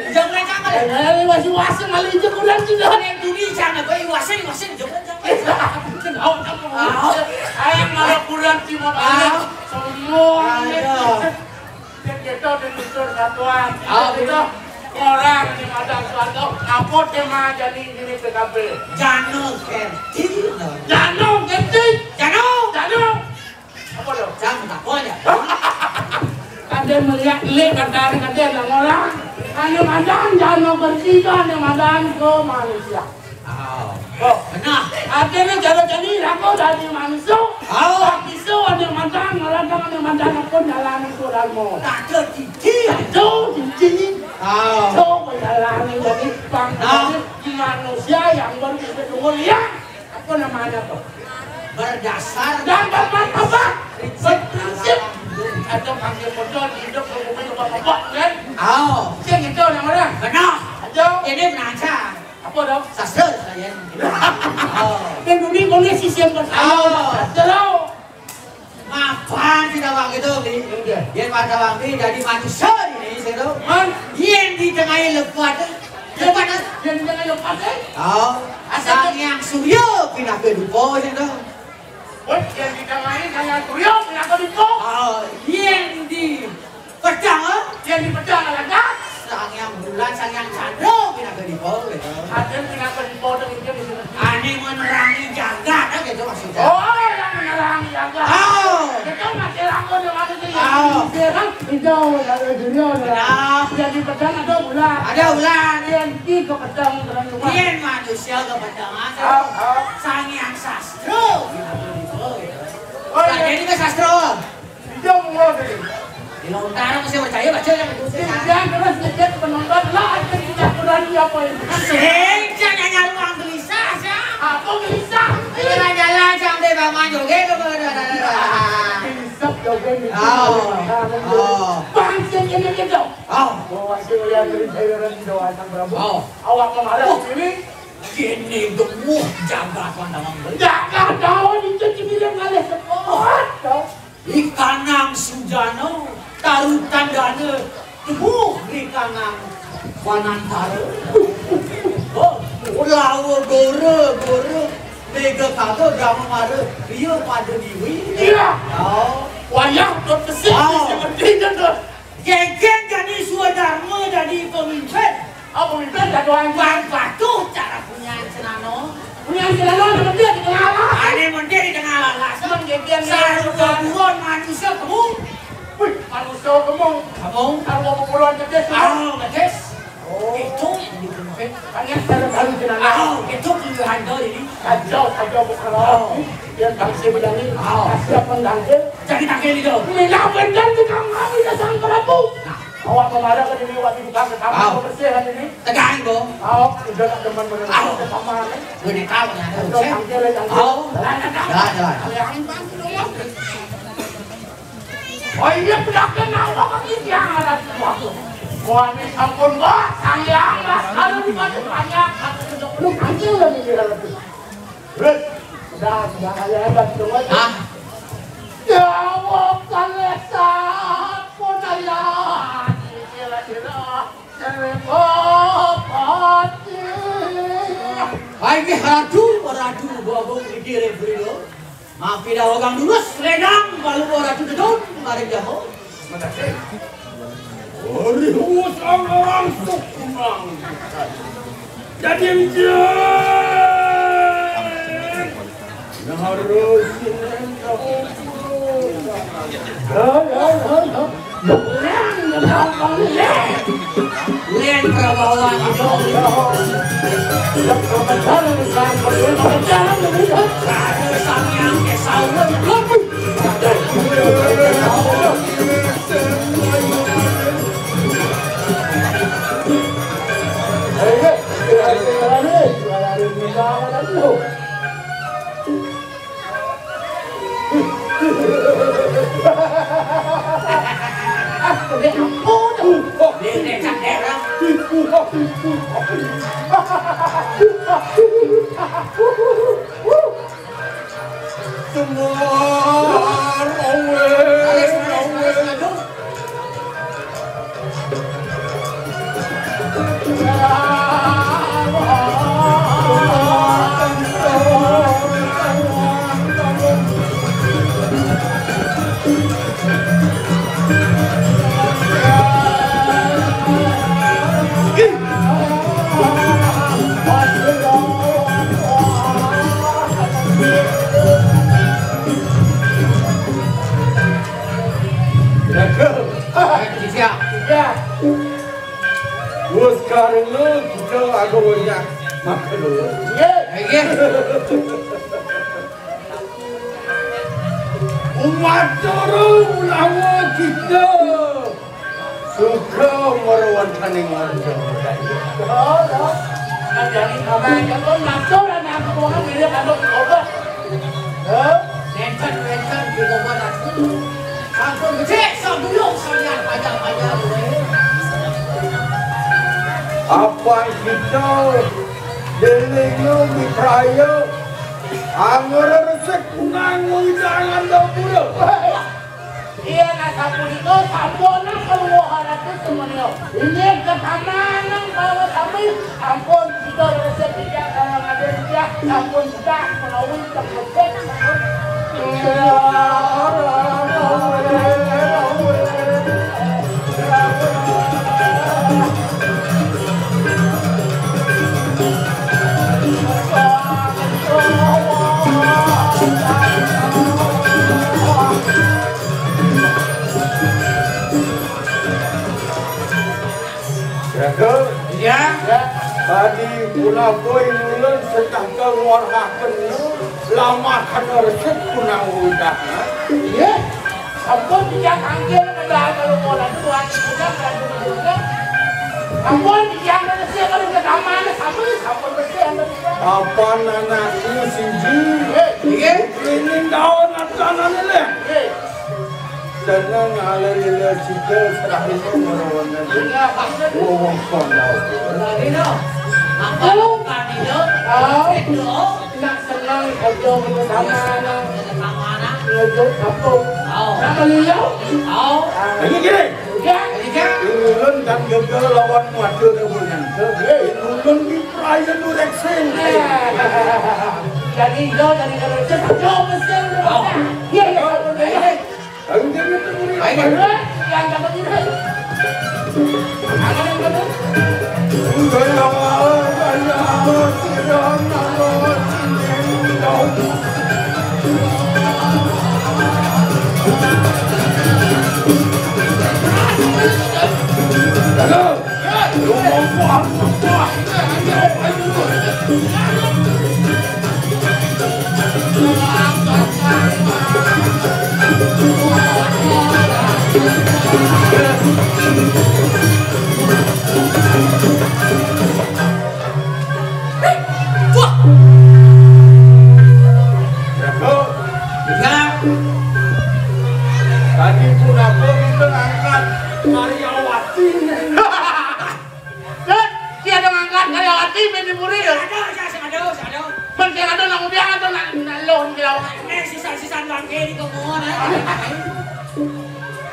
Jangan macam apa, ya? Eh, masih wasem, malah itu kurang cima. Ada yang duri, jangan apa, iwasin, iwasin, jangan. Ayo, malah kurang cuma balik. Semua. Ayo. Dia gitu, dia gitu, satuan. Dia gitu. Orang di mata suatu, apa tema jadi ini P K B? Jano Kerti. Jano Kerti. Jano. Jano. Jam tak apa ya? Kadén melihat lé kadén-kadén nang orang. Ané madan jano bertiga, ané madan ke manusia. Oh. Oh. Benar. Artinya kalau jadi aku dari manusia. Oh. Tapi so ada madan, orang ané madan aku jalan itu dalmo. Tak ada cici. Tak ada cici. Oh. So berjalan jadi pang. Oh. Jadi manusia yang berpikir mulia. Apa namanya tuh? Berdasar dan bermartabat, berprinsip. Ada panggil modal di hidup berhubungan dengan apa, kan? Oh. Cek itu orang-orang. Benar. Aja. Ini benar. Apa dong? Sastra saya. Oh. Dan dulu boleh sisi yang pertama. Oh. Sastra. Mapan kita bang itu, Bli. Iya. Dia pada bang Bli jadi manusia ini, saya tahu. Man. Yang di tengah lepas. Lepas. Yang di tengah lepas, eh? Oh. Asal Sang Hyang Surya pindah ke dupa, saya tahu. Wah, yang di tengah ini Sang Hyang Surya pindah ke dupa. Oh, yang di Pedang, eh? Yang di pedang ada. Sang Hyang Bulan, Sang Hyang Chandra, pinaka dipa, gitu. Ada pinaka dipa, dan itu di sini. Ane menerangi jagat, eh, gitu maksudnya. Oh, yang menerangi jagat. Oh. Itu masih laku di mana sih? Oh. Dia kan hijau, ada dunia, ada. Nah. Yang di pedang ada ular. Ada ular. Yang di ke pedang, terang rumah. Yang manusia ke pedang, ada. Oh, oh. Sang Hyang Sastra, pinaka dipa, gitu. Oh, nah, iya. Jadi ke sastra. Iya, mulai tadi. Di lontar mesti percaya baca yang itu. Iya, terus ngecek penonton, lah, ada kita kurang apa ini? Sing, jangan nyaruang gelisah, Cang. Apa gelisah? Jalan-jalan, Cang, deh, Bang Man, joget, tuh, tuh, tuh, tuh, tuh. Gelisah, joget, gitu. Oh. Nah, oh. Bang, sing ini, gitu. Oh. Oh, itu yang dari saya, dari Jawa, Sang Prabu. Oh. Awak memarah, oh. Ini. Kini gemuh jagat Pandangan Beli. Jagat, oh, ini jadi bilang ngalih sekolah, tuh. Ikanang Sujana, tarutan dana, temuh ikanang Wanantara. Oh, lawa gora, gora, mega kaga drama mara, iya pada diwi. Iya. Oh. Wayah dot pesik, oh. Seperti itu, tuh. Gegen jadi swadarma, jadi pemimpin. Oh, pemimpin jatuhan. Bang Patuh cara punya cenano. Punya cenano, ada menteri di tengah alas. Ada menteri di tengah alas. Cuman gegen. Sarwa buron manusia kemung. Wih, manusia kemung. Kemung. Sarwa buron gedé. Ah, gedé. Oh. Itu yang dibunuh. Hanya cara baru cenano. Ah, itu pilihan dari ini. Kacau, kacau, bukan. Oh. Dia tak bisa berani. Oh. Siap mengganggu. Jadi tangkil itu. Minah bendar di kang kami, ya, Sang Prabu. Nah. Awak memarah ke diri, awak dibuka ke kamar, au, bersih kan ini. Tegang, Bo. Awak udah tak demen bener. Au. Ke kamar, eh. Gue di kamar, ya. Udah, tangkil, ya, tangkil. Au. Jalan, jalan. Jalan, jalan. Jalan, jalan. Yang bantu dulu. Oh iya, pedaknya nang kok ini yang ada sesuatu. Wah, ini ampun, Bo. Sayang, Mas. Kalau dibantu banyak, aku duduk. Lu tangkil lah ini, dalam tuh. Wes, udah, udah kaya hebat, Bang. Ah. Jawab kalesa, pun aya. Kira-kira, cewek bupati. Ai, nggih, ratu, ratu, Bagong iki, Rek Brilo. Mapi dah ogang durus, selendang, balu ratu dedon, maring jaho. Ari wus angaran sukunang. Jadi njen. Nah, harus sinen tahu. Len Prabawan itu. Sang Hyang Kesawan. Siap. Ya. Wes karena kita ada banyak makan dulu. Iya. Iya. Umat turun lawan kita. Suka merawan kaning warga. Kan dari mama yang pun masuk dan aku mau ambil dia kalau coba. Hah? Nenten, nenten, di coba aku. Aku becek, sok dulu, soalnya panjang-panjang. Apa kita delingo di praya anggur resik kunang widangan dapura. Iya, nah, sapunika sampun keluar itu semuanya. Ini ketamanan kalau kami ampun kita resep tidak kalau ada dia ampun sudah melalui tempat. Jaga. Iya. Ya. Tadi punapa ulun sedang keluargaken lama kena resep punang udah. Iya. Ampun tidak angkil kenal kalau mau lagi buat kita berarti juga. Ampun tidak resep kalau ke taman ampun ampun bersih ampun. Apa anakku siji? Iya. Ini daun atau leh? Iya. Tenang, alhamdulillah, kita serah itu melawan nanti. Wong pandau. Tadi no. Apa lu tadi no? Tahu. Itu. Nak senang aja bersama anak. Bersama anak. Ngejut kampung. Tahu. Nak beliau? Tahu. Ini gini. Ya. Ini kan? Ulun dan gagal lawan wadah dan ulun. Ulun di perayaan ureksing. Jadi yo dari kerja. Yo mesin. Tahu. Iya, iya. Ayo, jangan tunggu. Ayo, jangan tunggu. Halo. Tadi pun aku minta angkat Maryawati. Dek, si ada ngangkat karyawati main di puri ya? Ada, ada, ada, ada. Bang, sing ada nang udah ada nang nang lo di lawan. Eh, sisa-sisa bangke di kebun, eh.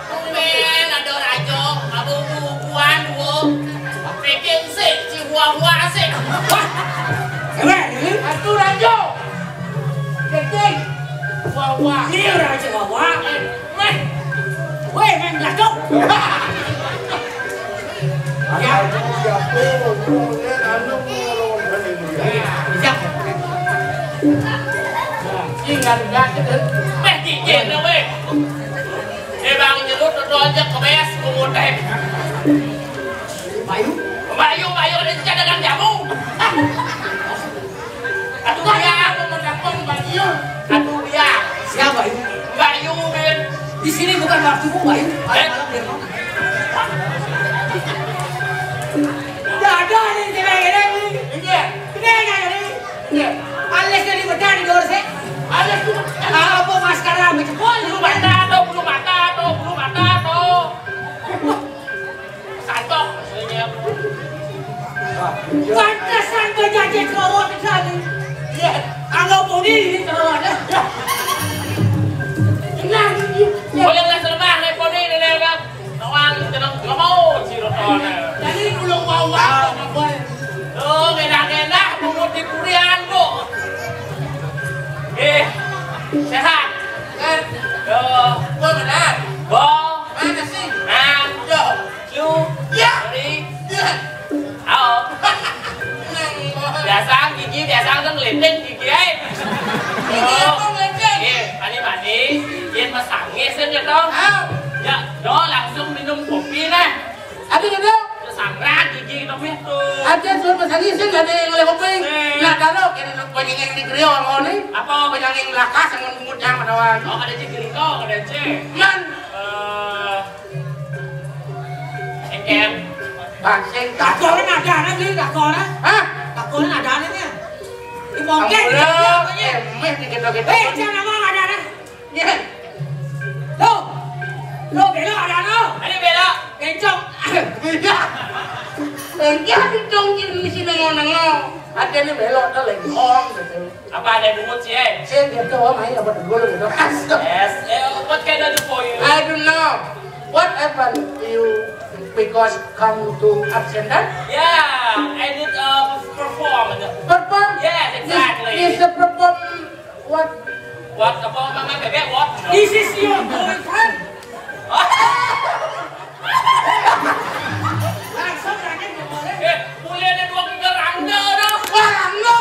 Tumben ada raja, kamu bubuan, wo. Peking sik, si buah-buah sik. Wah. Ewe, ini? Atu raja. Peking. Buah-buah. Ini raja buah-buah. Meh. Weh, main belakang. Ya. Anu siapa? Anu, anu, anu, anu. Iya. Ingat, ingat. Meh, dikit, weh. Eh, Bang Jeruk, dodol aja kebes, bungut, eh. Bayu? Bayu, Bayu, ada cadangan jamu. Aduh, ya, aku mendapat Bayu. Aduh, ya. Siapa itu? Bayu, Ben. Di sini bukan waktumu, Bayu. Ayo, eh? Malam, Ben. Tidak ada yang tidak ada ini. Iya. Tidak ada ini. Iya. Alis dari bedah di luar sih. Alis itu. Ah, apa maskara, mencepol? Bulu mata, tuh, bulu mata, tuh, bulu mata, tuh. Santok, maksudnya. Pantesan kau jadi cerorot di sana. Iya, kalau poni ini cerorot, ya. Tenang, ini. Boleh lah, serba, reponi, ini, kan. Tawang, tenang, nggak mau, si Roton. Jadi, belum mau, apa, boleh. Tuh, ngenah-ngenah, bungut di purian, Bu. Eh, sehat. Kan? Tuh. Yang di griya ngono ni. Apa? Penyanging lakas yang ngemut yang menawan. Oh, ada cik griko, ada cik. Man. Eh, engken. Bang, sing takon. Takon ada anak ni, takon. Hah? Takon ada anak ni. Di bongkek. Ambil, eh, meh di kita-kita. Eh, jangan ngomong ada anak. Nyén. Lo. Lo belok ada lo. Ada belok. Kencok. Iya. Iya, kencok, mesti nengok-nengok. Ada ni belok tu lagi hong gitu. Apa ada bungut sih, eh? Saya dia tu, oh, main apa dulu gitu. Yes. Eh, what can I do for you? I don't know. What happened to you because come to absent? Yeah, I need, uh, perform. Perform? Yes, exactly. Is, is a perform What? What apa, Mama Bebek, what? This is your boyfriend. Langsung aja ngomongnya. Eh, mulai ada dua tiga rangda dah. Wah, rangda.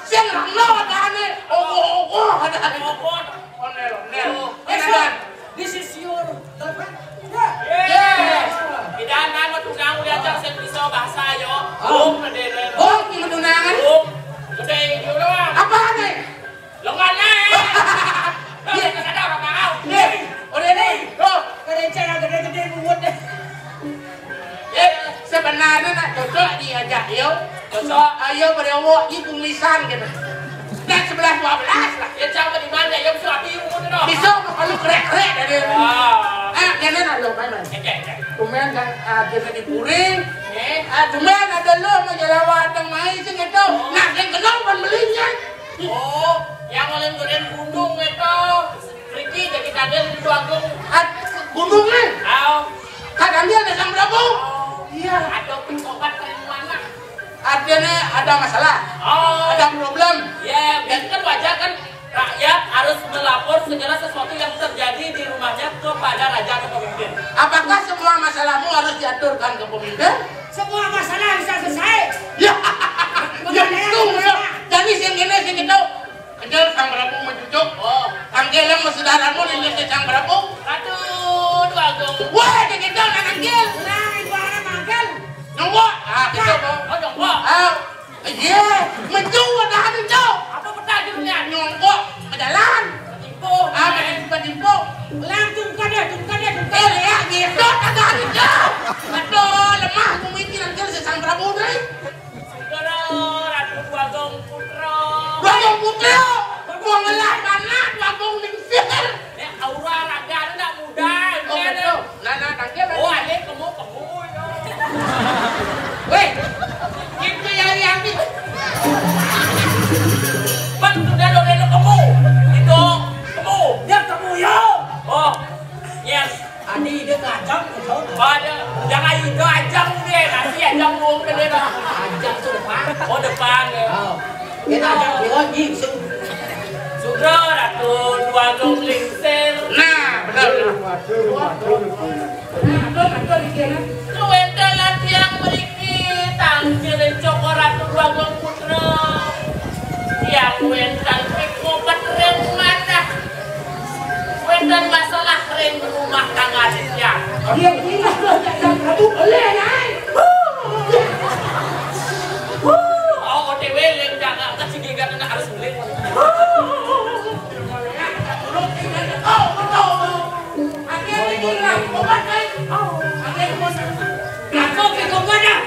Sing rangda ada ane. Ogo-ogo ada ane. Ogo. Onel, onel. Oh, ini, Dan. This is your girlfriend? Yeah. Yes. Pidan kan mau tunang udah aja sing bisa bahasa yo. Oh. Hong, gede deh. Hong, mau tunangan? Hong. Gede dulu lah. Apa nih? Lengan eh. Iya. Kita sadar apa kau? Nih, udah nih. Tuh. Gede cara gede-gede bungut deh. Eh, sebenarnya nak cocok diajak yo. Cocok. Ayo berewok di kumisan gitu. Dan sebelas dua belas lah. Ya, cang di mana? Ya, bisa api umur tu. Bisa kalau krek-krek dari. Wah. Ah, jangan lah lo, main, main. Oke, oke. Tumben kan, ah, kita di Puri. Eh? Ah, tumben ada lo sama Jalawa datang main sih gitu. Nah, yang kenal pun belinya. Oh, yang oleh goreng gunung itu. Riki jadi kaget di Agung. Ah, gunung kan? Tahu. Kadang dia ada sang berapa? Oh. Iya. Ada pengkobat dari mana? Artinya ada masalah, oh, ada problem. Ya, biasa kan wajar kan rakyat harus melapor segala sesuatu yang terjadi di rumahnya kepada raja atau pemimpin. Apakah semua masalahmu harus diaturkan ke pemimpin? Semua masalah bisa selesai. Ya, ya, betul ya. Jadi sing ini sing itu. Kecil sang Prabu mencucuk. Oh. Tangkil yang bersaudaramu di Indonesia sang Prabu. Aduh, dua agung. Wah, dia gitu nak tangkil. Nah, itu orang tangkil. Nunggu. Ah, gitu, Bang. Oh, nunggu. Ah, iya, mencu ada anu, Cok. Apa peta judulnya? Nyongkok ke jalan. Tipu. Ah, tipu, tipu. Langsung kada, tungkada, tungkada. Eh, ya, gitu, ada anu, Cok. Aduh, lemah, aku mikir tangkil si sang Prabu nih. Segera Ratu Bagong Putra. Bagong Putra. Gua ngelah mana Bagong Lingsir. Ya, aura raga anak muda. Oh, betul. Nah, nah, tangkil. Oh, ada kemu-kemu, ya. Weh, itu yang, yang ni. Bang, sudah dong, ada kemu. Itu, kemu. Ya, kemu, ya. Oh, yes. Adi ide kacang, kacang. Pada, jangan ide ajang deh, nasi ajang mau gede dah. Ajang tu depan. Oh, depan ya. Oh. Kita ajang lewat ni, su-, Sudra Ratu Dua Agung Lingsir. Nah, benar. Nah, betul, betul di sini. Wénten lan tiang mriki, tangkil Cokor Ratu Dua Agung Putra. Tiang wénten pikobet ring manah. Wénten masalah ring rumah tangga titiang. Iya, iya, iya, iya, Prabu, boleh, Nay. Oh, O T W ling jaga kecigigan anak harus beli. Oh, betul. Akhirnya ini lah, obat, Nay. Akhirnya, aku pikobet dah.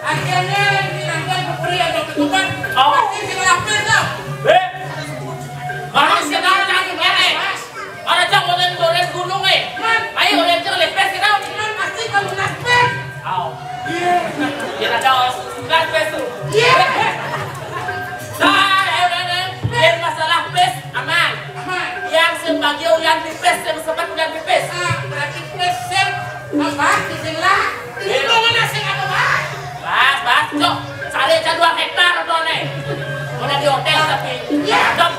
Akhirnya ini nanti aku beri ada pikobet. Oh. Pasti si lapis dah. Eh. Harus kenal lagi, Mas. Ada cak oleh, oleh gunung, eh. Ayo, oleh cak lepes kita. Pasti kalau lepes. Au. Iya. Dia ada lepes tu. Iya. Nah, eh, eh, eh. Biar masalah pes aman. Aman. Yang sebagai ulian pipis, yang sempat ulian pipis. Ah, berarti pes yang apa? Di sini lah. Ini mau mana sih, apa, Pak? Bas, bas, cok. Cari aja dua hektar atau nih. Udah di hotel tapi. Iya. Cok.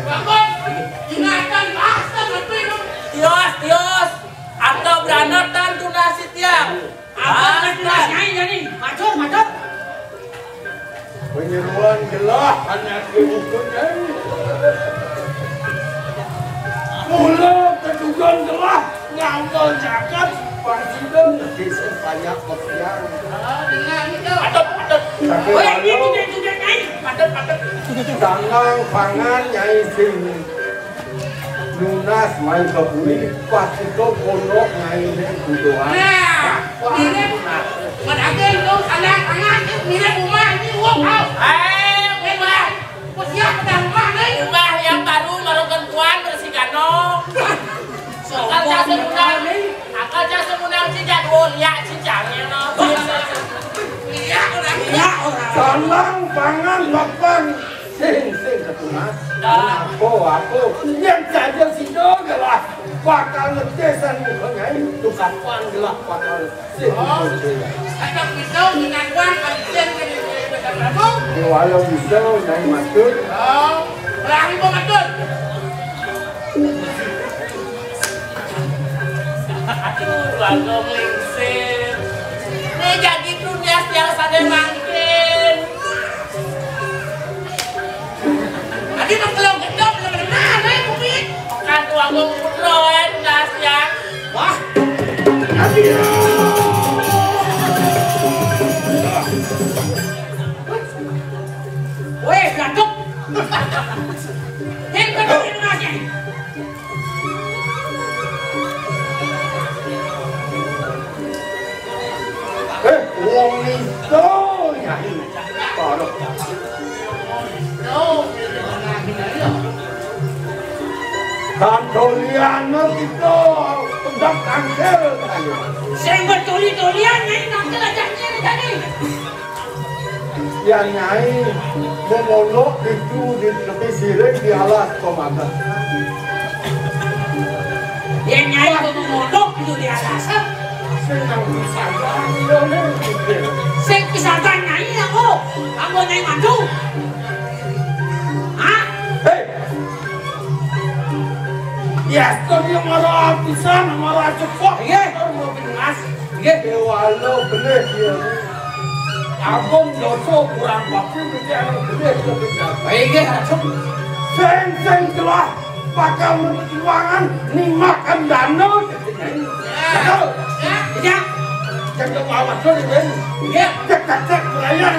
Bagus. Ingatan bahasa lebih dong. Tios, tios. Atau beranatan tunas tiang. Apa tunas nyai jadi? Matur, matur. Penyeruan gelah anak ibu nyai. Mula kedugan gelah ngambil jagat. Presiden di sebanyak kopian. Atau, atau Wéh, ini tujuan-tujuan Nyai. Patut, patut. Sandang pangan Nyai sing nunas main ka bumi, pas itu pondok Nyai ini budoan. Nah, mirip. Mun age itu sandang pangan, mirip rumah ini, wow, wow. Eh, rumah. Mun siap pada rumah, nih. Rumah yang baru, baru kan kuan, bersih gano. Akal jasa menang, akal jasa menang, cijak dua, ya, cijak, ya, no. Iya, orang. Iya, orang. Sandang pangan papan sing sing ketunas. Apa, apa? Yang saja sida gelah bakal ngetesan muka Nyai, tu kapan gelah bakal sing muka Nyai. Kata pisau menangguan kalian ke Prabu. Walau bisa, Nyai maksud. Oh, lari mau maksud. Aduh, lagu lingsir. Nih, jadi dunia setiap sadé mangkin. Tadi mah kalau gedok, belum pernah, eh, bumi. Kan tuang gua putra, eh, dunia setiap. Wah. Weh, beratuk. Hei, beratuk ini masih. Eh, wong itu nyai. Parah. Dan dolian kita pedak tangkil. Sing betuli-tulian, nyai tangkil aja nyai tadi. Yan Nyai, memondok itu di tepi siring di alas komandan. Yan Nyai, memondok itu di alas. Sing nang pisagan, iya, nih. Sing pisagan Nyai, aku. Aku Nyai maju. Hah? Hei! Yes, kok dia marah pisan, marah cepet. Iya. Baru mau pindas. Nggih. Déwala belih ya. Agung dosa kurang bakti mesti anu belih ya. Baik, nggih, langsung. Sing sing telah bakal mencuangan ni makan dana. Betul. Ya. Cek ke bawah tuh, Bén. Iya. Cek, cek, cek, berlayar.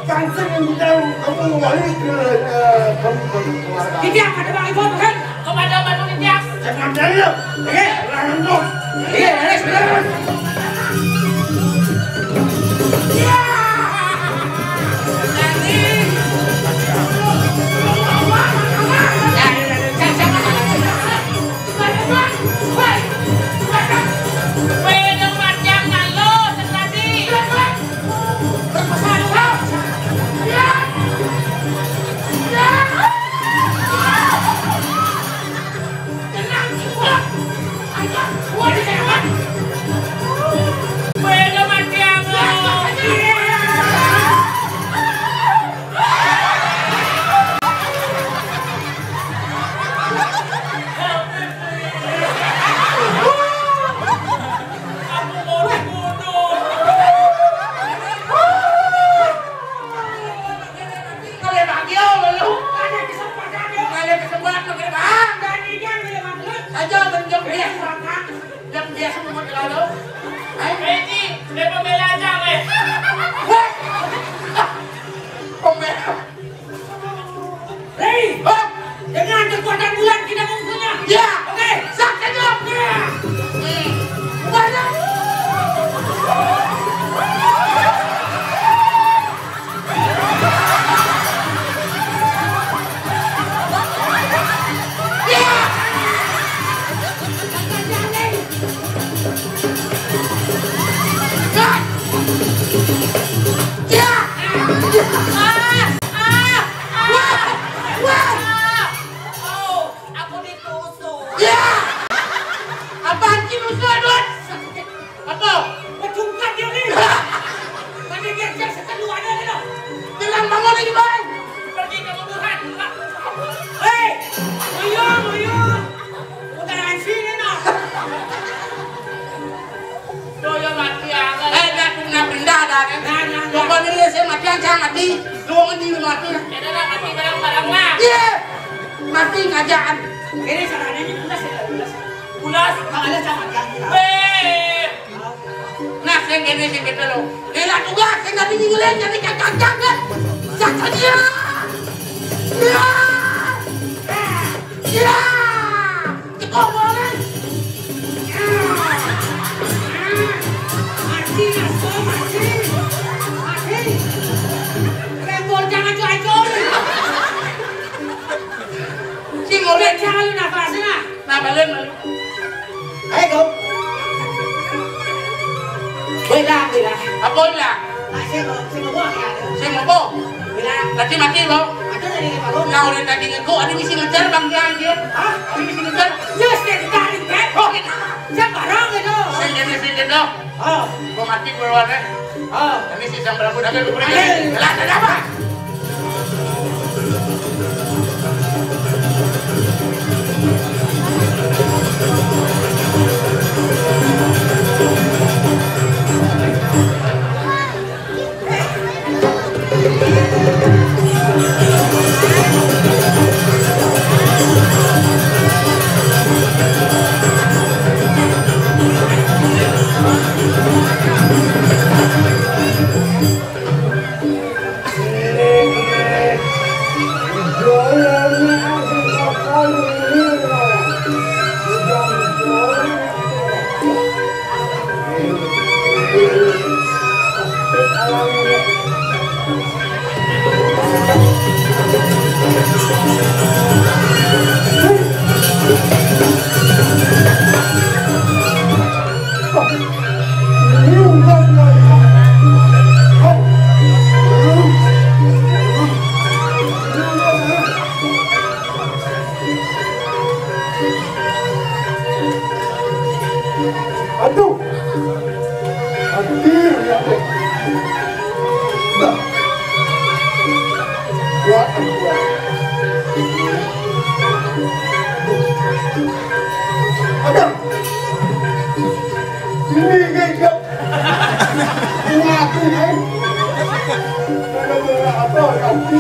Kang sing yang bilang kamu kembali ke, eh, kamu, kamu keluarga. Tidak ada Bang Ibu, bukan? Kepada Batu Nitya. Jangan jahil. Iya, iya, iya. Kalau bagi, oh, lu. Ada kesempatan, ya. Ada kesempatan, pakai bang. Gantinya, pakai bang. Aja, benjok, ya. Yang biasa mau makan lalu. Hai. Eh, Ji, dia pembela aja, weh. Weh. Pembela. Hei, hop. Dengan kekuatan bulan kita mengusirnya. Ya. Oke. Sak, kejap. Ya. Hmm. Bubarnya. Aku ditusuk. Ya. Apaan sih lu, Dot? Apa? Betungkat dia nih. Mana dia, dia setan lu ada nih, Dot. Bilang bangun lagi, Bang. Pergi kamu, Burhan. Hei, ayo, ayo. Udah dari sini, Dot. Doyo mati, ya. Eh, nggak pernah pindah, dah, kan? Nah, nah, nah. Pokoknya dia saya mati, saya mati. Lu mau di mati. Ya udah, mati bareng-bareng lah. Iya. Mati ngajaan. Ini caranya ini pulas ya, pulas. Pulas? Nah, ada sama dia. Weh. Nah, Sing kéné, sing kéné lho. Lila tugas sing dadi nyingelen jadi cacang-cacang kan. Cacang ya. Ya. Ya. Cekok boleh. Ya. Mati, mati, mati. Mati. Rembol jangan cuacur. Sing oleh jangan lu nafasnya. Nah, balen, balen. Ayo, Gop. Woi, lah, woi, lah. Apa lah? Lah, sing mau, sing mau buang ya. Sing mau apa? Woi, lah. Tadi mati, Bang. Ada tadi, Pak Gop. Nah, orang tadi ngego, ada misi ngejar, Bang, dia, dia. Hah? Ada misi ngejar. Yes, dia ditarik, kan? Oh, gitu. Siapa orang itu? Sing jadi, sing jadi. Oh. Gua mati, gua luar, eh. Oh. Ini si Sang Prabu Naga, gua pergi. Ayo. Lah, ada apa? Aduh. Hadir ya Allah. Nah. Kuat, kuat. Aduh. Ini, ini, ini. Ngaku, eh. Gara-gara apa, ngaku.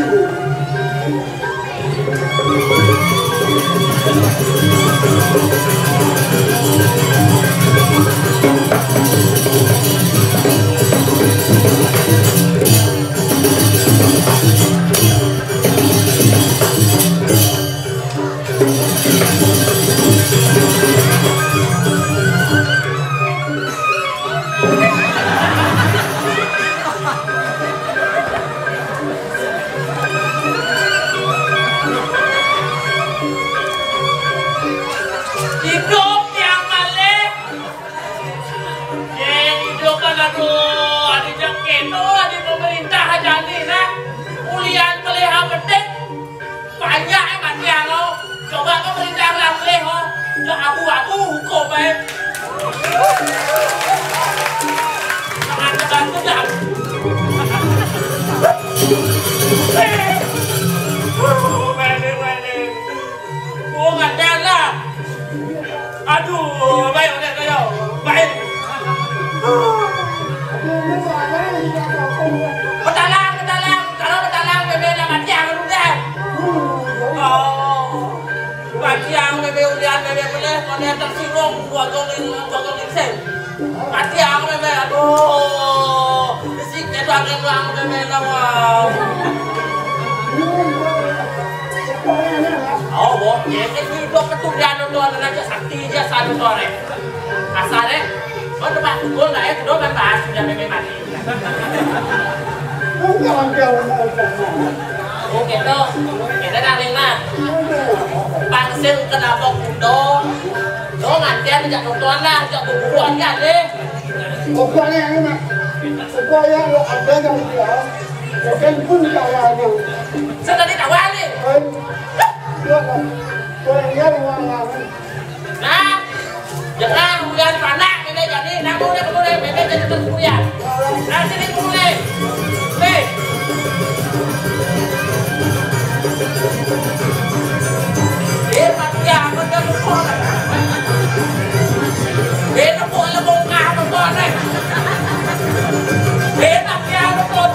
Idup tiang malih. Yén idup kan, aduh, adi jak kéto, adi pemerintah aja nih, nah. Ulian pelihara betik. Banyak, eh, mati, anu. Coba pemerintah lah pelih, oh. Jak abu-abu hukum, eh. Jangan terbantu, dah. Eh. Wéh, wéh. Wong ada lah. Aduh, baik, baik, baik. Baik. Betalang, betalang. Kalau betalang, bébé nak mati, aku udah. Oh. Mati, aku bébé ulian, bébé pelih, mana tersinggung, gua gong, gua gong, sen. Ati aku, Mémé, aduh. Bisi kéto angin doang, Mémé, nawang. Oh, boh, ya, kan hidup keturunan itu ada aja sakti aja satu tuh, Rek. Asal, Rek, kau tempat kumpul, nah, itu doang bahas, udah Mémé mati. Oke, tuh. Kita kali, nah. Pangsil kenapa kudo? Lo ngantian jak nonton lah, jak kuburuan ya, deh. Pokoknya enak. Supaya lo ada yang dia, bukan pun caranya. Saya tadi tahu nih. Kan, dia kan, orang dia yang ngalamin. Nah, jangan ulian panak, bébé jadi, namun dia kemudian bébé jadi terus kuliah. Nah, sini kemudian. Hei. Dia mati ya, apa dia lupa. Dia tepuk lebong kah, apa kau, eh? Dia mati ya, apa kau?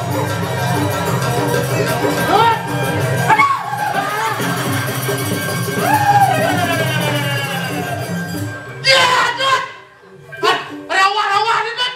Hah? Aduh! Ya, Dut! Hah? Rawah-rawah nih, Dut!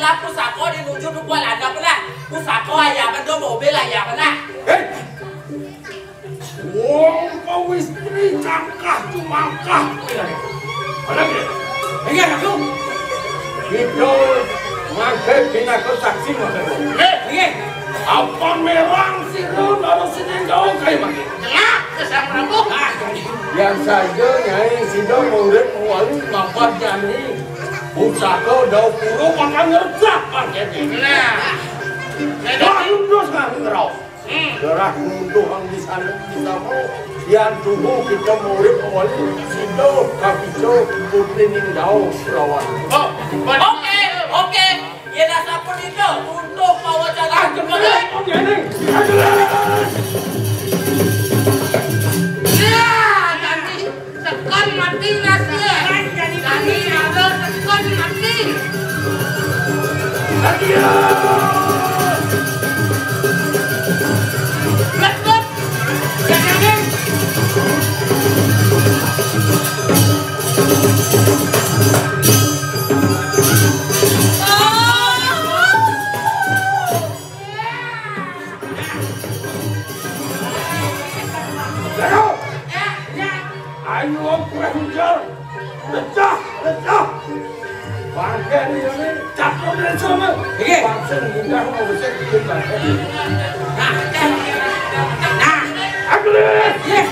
Lah pusaka di nuju dukuh landep nah. Pusaka aya benda mobil aya benda. Hei! Wong pawistri cangkah cumangkah. Ada nggih? Inggih, Ratu. Kita mangke pinaka saksi mangke. Nggih, nggih. Apa merang sira harus sing gawa kaya mangke? Jelas, Sang Prabu. Ah, yang saja Nyai sida murid wali mapan jani. Pusaka Daupura bakal ngerjak mangke. Nah. Wah, lundus nang ngerau. Hmm. Darah ngunduh ang di sana, di sana. Yang tubuh kita murid wali sida kapica putri ning Daud Rawan. Oh, oke, oke. Yen sapunika untuk pawacana. Ah, jelas, Om Jani. Ah, jelas. Ya, Jani, tekan mati nasi. Jani, ada tekan mati. Mati ya. Blek, blek. Jani, Jani. Ayo, kuwe hujan. Pecah, pecah. Bangke ini, ini catur dari sana. Iki. Langsung mudah mau besar bikin bangke. Nah, nah. Aku lihat. Iya.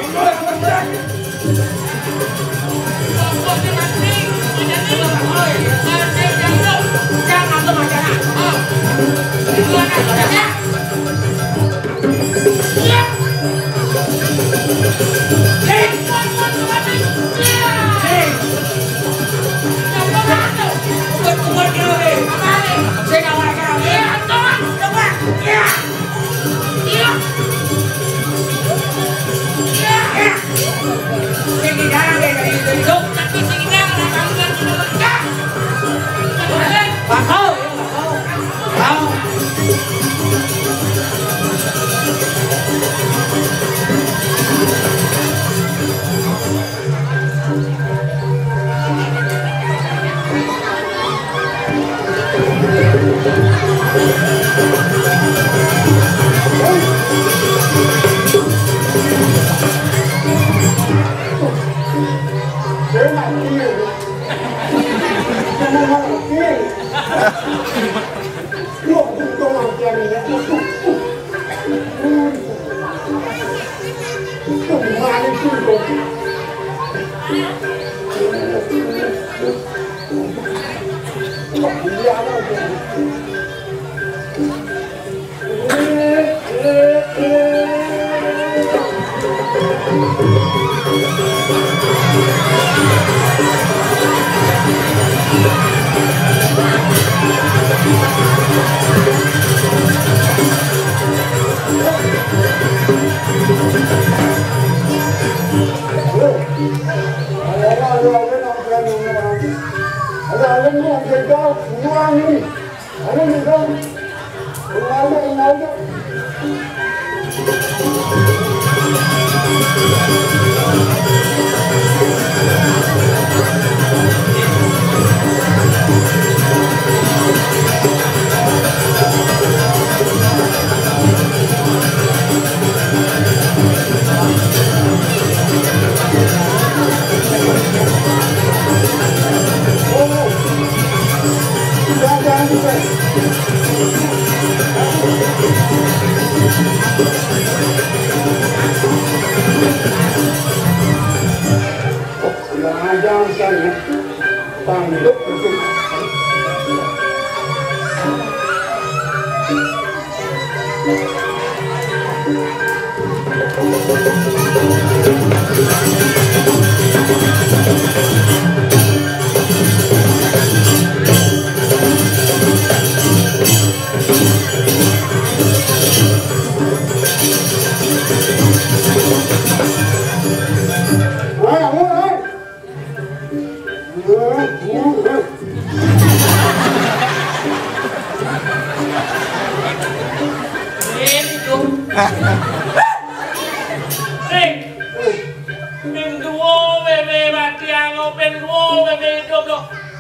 Ning, ning duo wewe mati, ano ben duo wewe idup, lho.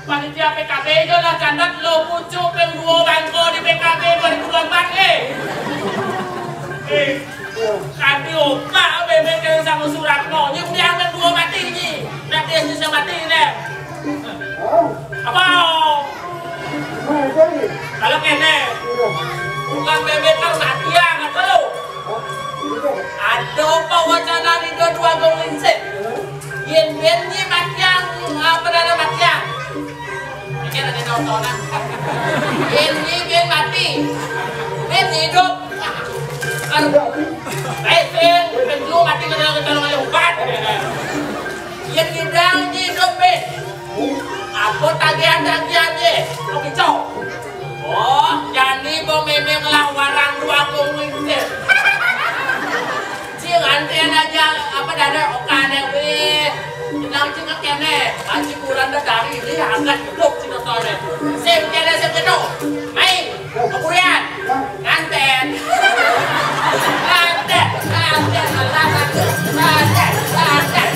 Panitia P K B jo lah catet lo pucuk ping duo bangko di P K B dua ribu dua puluh empat, eh. Eh, kanti opak bebek yang sama Suratmo. Nyi udah ping duo mati nyi. Nak dia sisa mati ne. Apa? Kalau kene, bukan bebek kan mati ya, kata lu. Ada apa wacana di dua dua gong lingsir? Yen ben nyi mati yang, apa dana mati yang? Mikir ada nontonan. Ini dia mati. Ini hidup. Kan, eh, Ben, Ben lu mati kena kena kena ubat. Yang hidang hidup, Ben. Apa tagihan-tagihan ye? Lu kicau. Oh, jadi bo memang lah warang dua puluh. Cing, antean aja, apa, dada, oka ada, weh. Nang cing kene, aji kurang dah dari ini, angkat hidup cing kene. Sim kene, sim kene. Main, keburian. Nganten. Nganten, nganten, alah, nganten, nganten, nganten.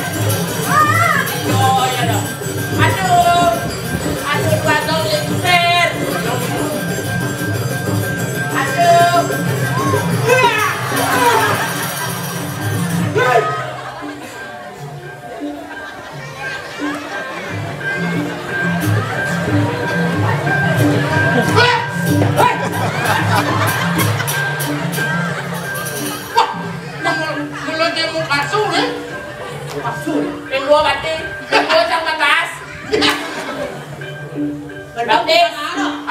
Yo, ya dong. Aduh, aduh, dua dong, lingser. Aduh. Wah, nang mulut dia mau palsu, ya? Palsu. Ping dua mati, ping dua sang batas. Berarti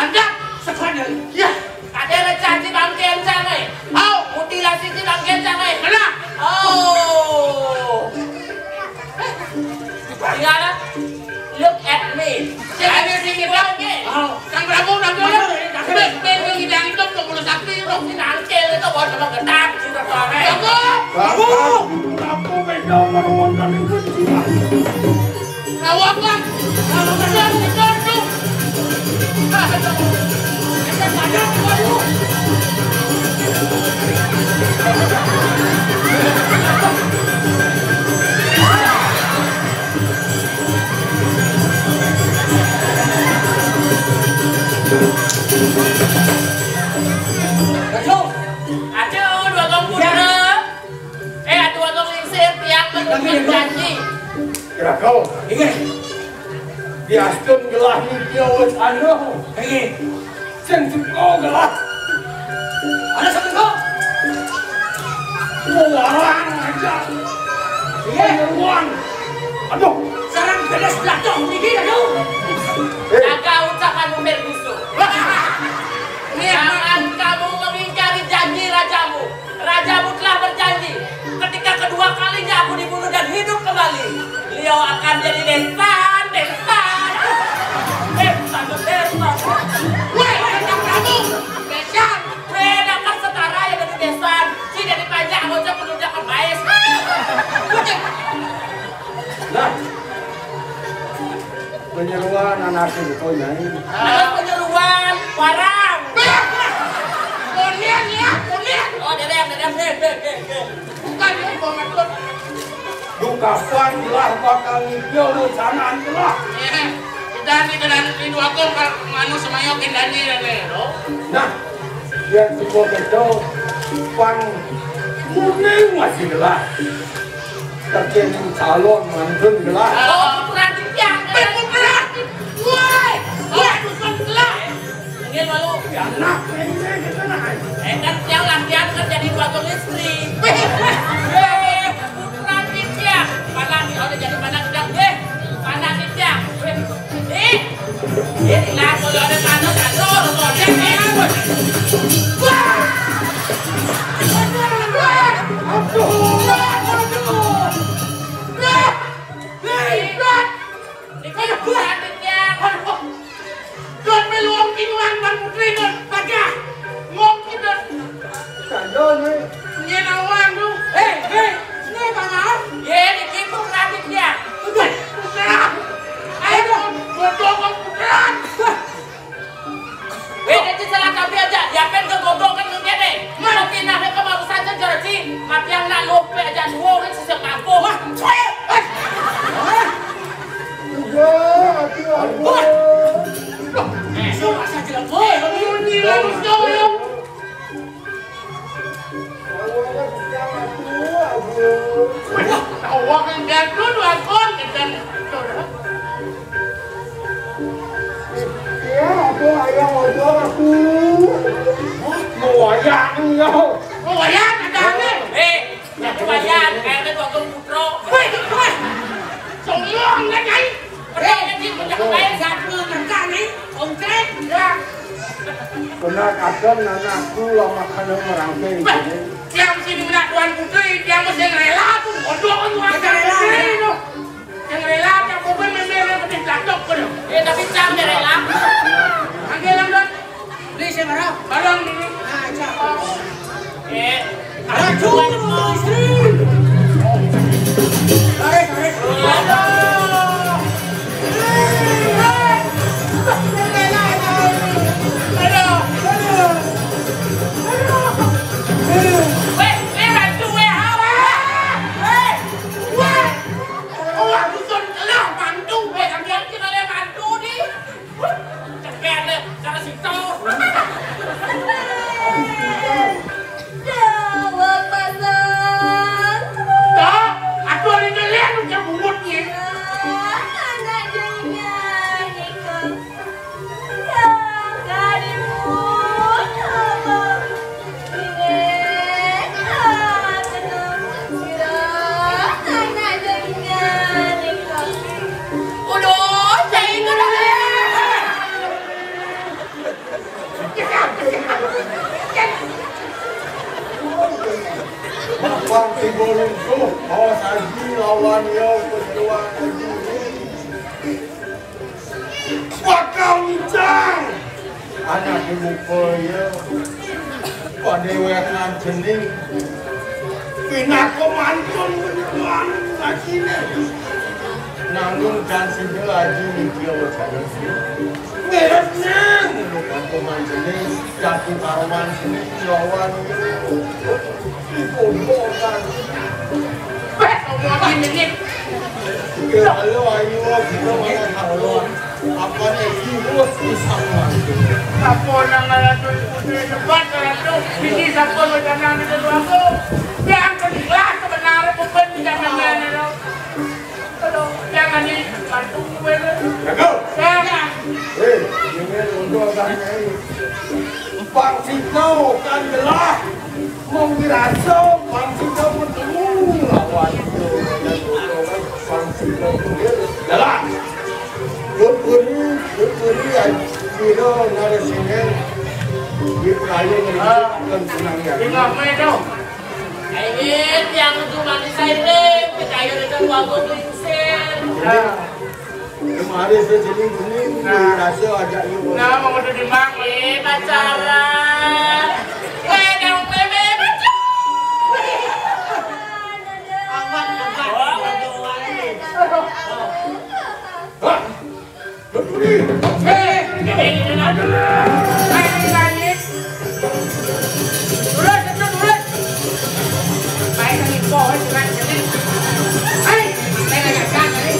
anda sekali. Ya. Ada rencana bangkit sana, eh? Au. Mutilasi si bangkit sana, eh? Mana? Oh. Tinggal, look at me. Jadi si kita. Au. Kang Prabu, nanti lo. Bek, bek, bek, hidang itu, pengurus sakti, lo. Si nangkil itu, bos, sama gedap, si bertore. Prabu! Prabu! Prabu, beda, menemukan itu, jiwa. Kawakan. Kawakan. Kawakan. Aduh, dua kompor. Eh, aduh, aduh, lingsir, tiang menurut janji. Kira kau. Ingat. Diastun gelah ni dia wes anu. Ingat. Sing suka gelah. Ada satu kau. Warang aja. Iya. Ruang. Aduh. Sarang beres belakang ini, aduh. Eh. Jaga ucapan Umir Busuk. Jangan kamu mengingkari janji rajamu. Rajamu telah berjanji, ketika kedua kalinya aku dibunuh dan hidup kembali, beliau akan jadi besan, besan. Besan, besan. Weh, Raja Prabu, besan. Weh, dah kan setara ya jadi besan. Si dari pajak, aku cak penunjuk kebais. Nah, penyeruan anak itu, Nyai. Ada penyeruan, warang. Kunian ya, kunian. Oh, dedem, dedem, deh, deh, deh, deh. Bukan, ya, gua ngetut. Duh, kapan gelah bakal ngidul, lu sana gelah. Iya, kita nih, kita nih, dua kong, kalau nganu semayok, kendani, ya, deh, lo. Nah, biar semua betul, pang kuning masih gelah. Terjadi calon mantun gelah. Oh, puteran titiang. Eh, puteran. Woi, woi, dusun gelah. Nggih, malu. Ya, anak, ini kita nak. Eh, kan tiang latihan kan jadi dua listrik. Eh, puteran titiang. Mana nih, udah jadi mana kita? Eh, mana titiang? Eh, eh, ini lah, kalau ada tanah, tanah, orang tua dia kayak apa? Wah! Aduh, aduh, aduh. Wah! Hei, Brat! Ini kan gua adiknya. Aduh. Dot meluang pinuan Bang Putri, Dot. Pagah. Ngok, Dot. Kagak, nih. Nyen awang, tuh. Hei, hei. Ini apa, maaf? Ye, ini kitu adiknya. Udah, udah. Ayo, Dot. Gua dongong, Brat. Weh, nanti salah kami aja. Yakin Wah, awak yang jatuh dua kon, kita. Ya, aku ayah odol aku. Mau ayah ni, yo. Mau ayah, ada ni. Eh, jangan bayar, kayaknya gua gemputro. Woi, woi. Sombong kan, Nyai? Pernah jadi punya kemain satu mereka ni, ongkret. Ya. Benar, kadang anakku lama kena merangkai. Wah, ini. Tiang sini nak Tuan Putri, tiang mesti rela tu. Bodoh kan Tuan Putri tu. Yang rela, yang bukan memang yang penting cakep pun. Eh, tapi cang dia rela. Angkat lang, Don. Beli saya marah. Barang dulu. Nah, cak. Eh, racun untuk istri. Tarik, tarik. Aduh. Aduh. Aduh. Weh, weh, racun, weh, awak. Weh, weh. Wah, dusun, lah, mantu, weh, sampean kira le mantu ni. Cekel le, cara situ. Dawang pasang. Dah, aku ada nelayan macam bungut ni. Anak dunia ni kau. Bang Tigo Lungsuh, awas haji lawan yo, pejuang haji. Bakal ngicang. Anak ibu koyo. Padewekan cening. Pinako mantun beneran lagine. Nanggung dan sida aji mikir wacana. Beres nang. Pinako mancening. Jati karuman sini lawan. Ibu kan. Weh, ngomong lagi menit. Halo, ayo, kita mana halo? Apa nih? Ibu bisa maju. Apa nang ngalatu putri debat ngalatu? Ini siapa lo jangan di dalam aku? Yang kebetulan sebenarnya bukan di zaman lain lo. Halo, jangan di bantu gue lo. Jago. Jangan. Eh, ini untuk abang ini. Bang Sito kan jelas. Mung dirasa Bang Sito ketemu lawan Bang Sito. Jelas. Beri, beri, kira nara sini. Di peraya ngelintikkan tunang ya. Tengah main dong. Ini yang itu manis saya, kita ayo kita bawa ke Vincent. Kemarin saya jadi kuning, nah. Rasa ajak you. Nah, mau udah dimakan. Eh, pacaran. Eh, dong, bebe, pacaran. Aman, aman. Hah? Betul ni. Eh, ini, ini, ini. Hai, ini, ini. Turun, turun, turun. Baik, ini, boh, turun, turun. Hai, saya nak cakap ni.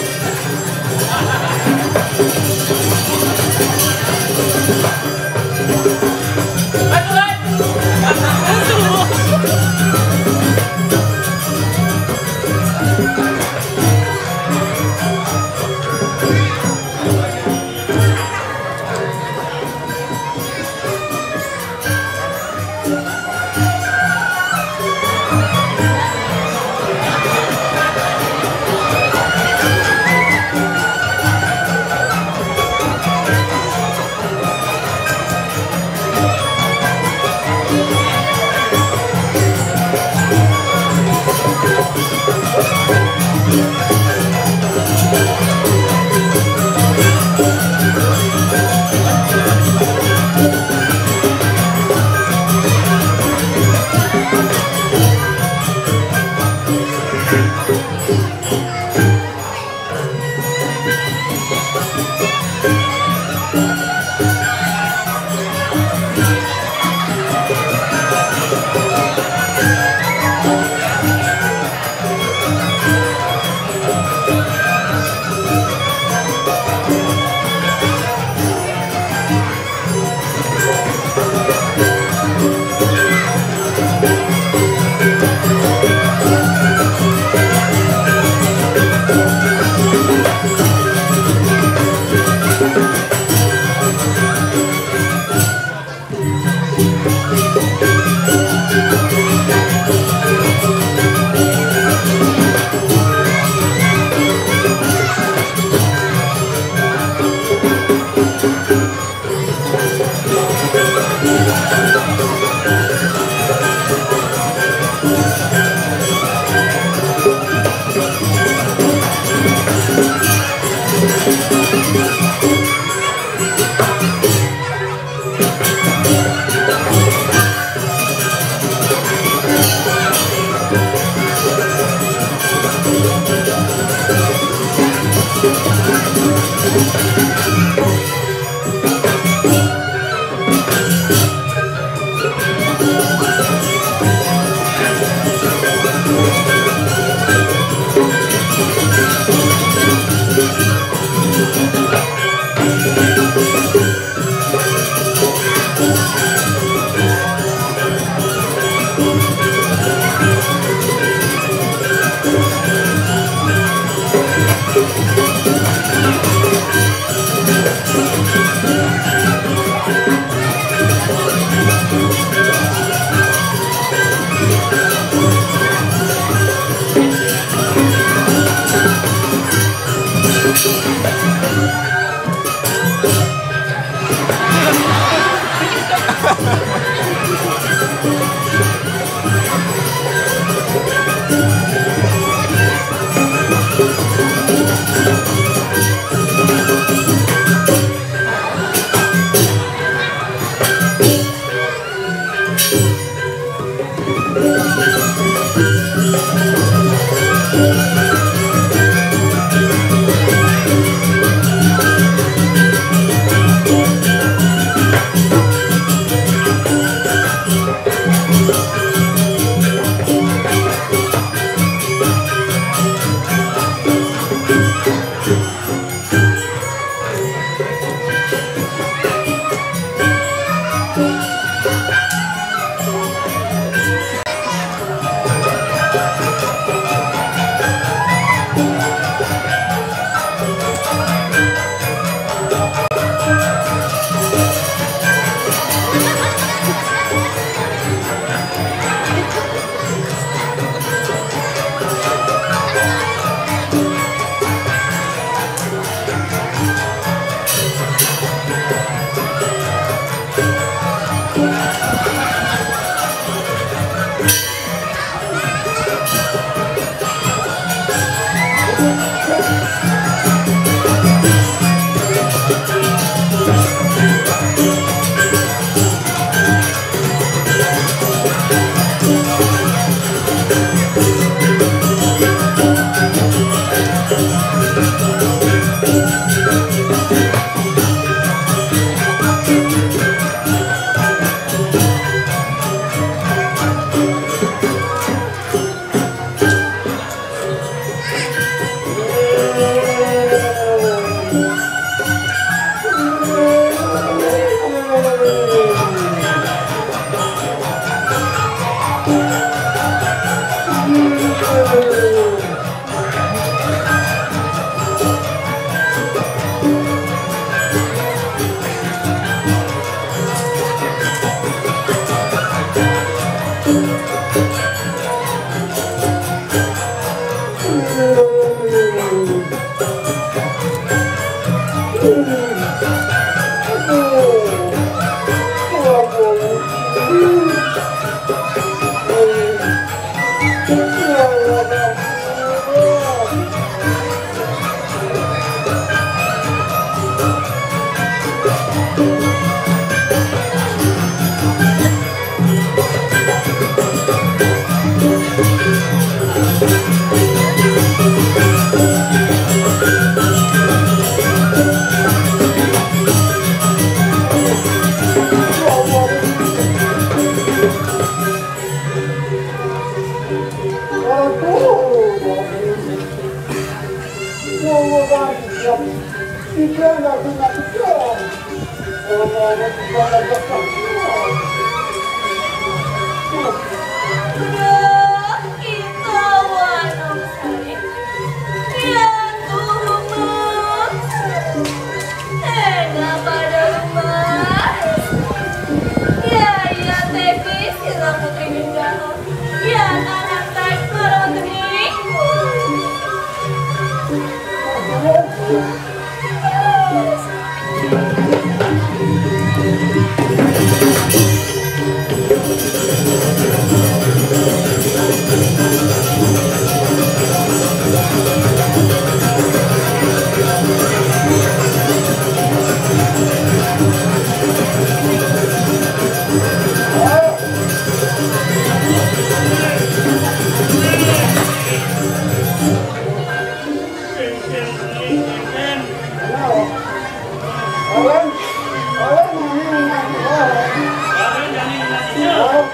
Terus,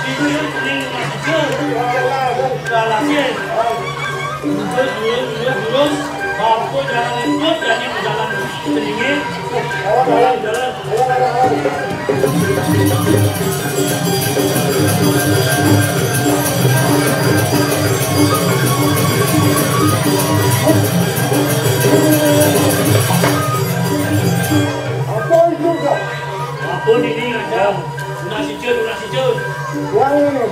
itu yang kuning masih ke. Jalannya. Terus, terus, terus, terus. Bapa jalan lembut, jadi jalan sedikit. Jalan, jalan. Apa itu, Kak? Apa ini, Raja? Udah sijil, udah sijil. Yang ini.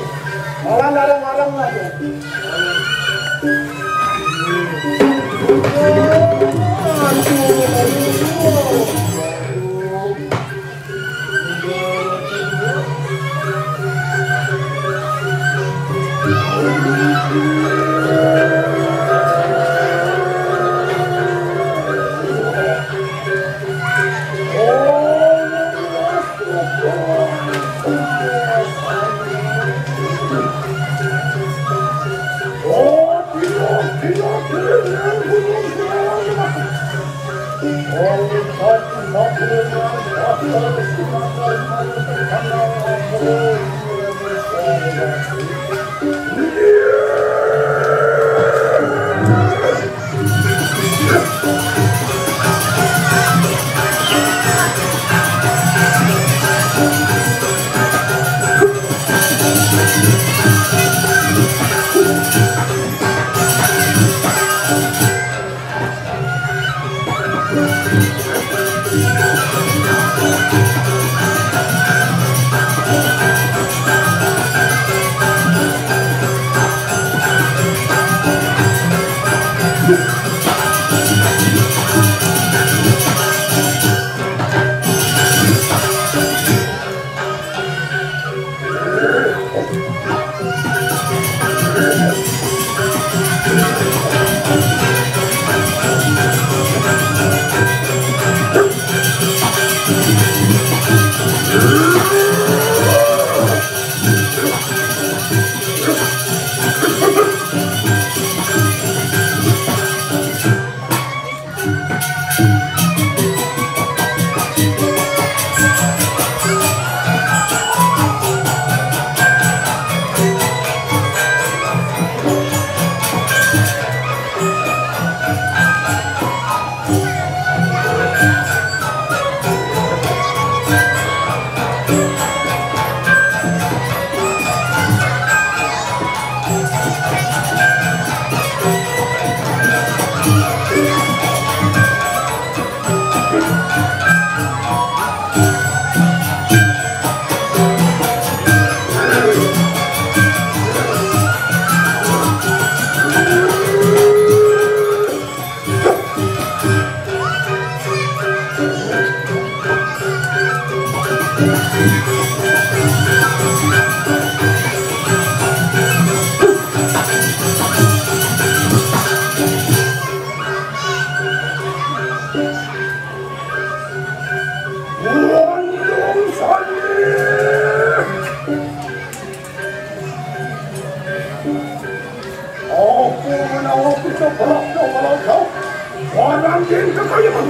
Malah larang-larang aja. Aku menawa kita berlaku kalau kau orang yang kekayaan.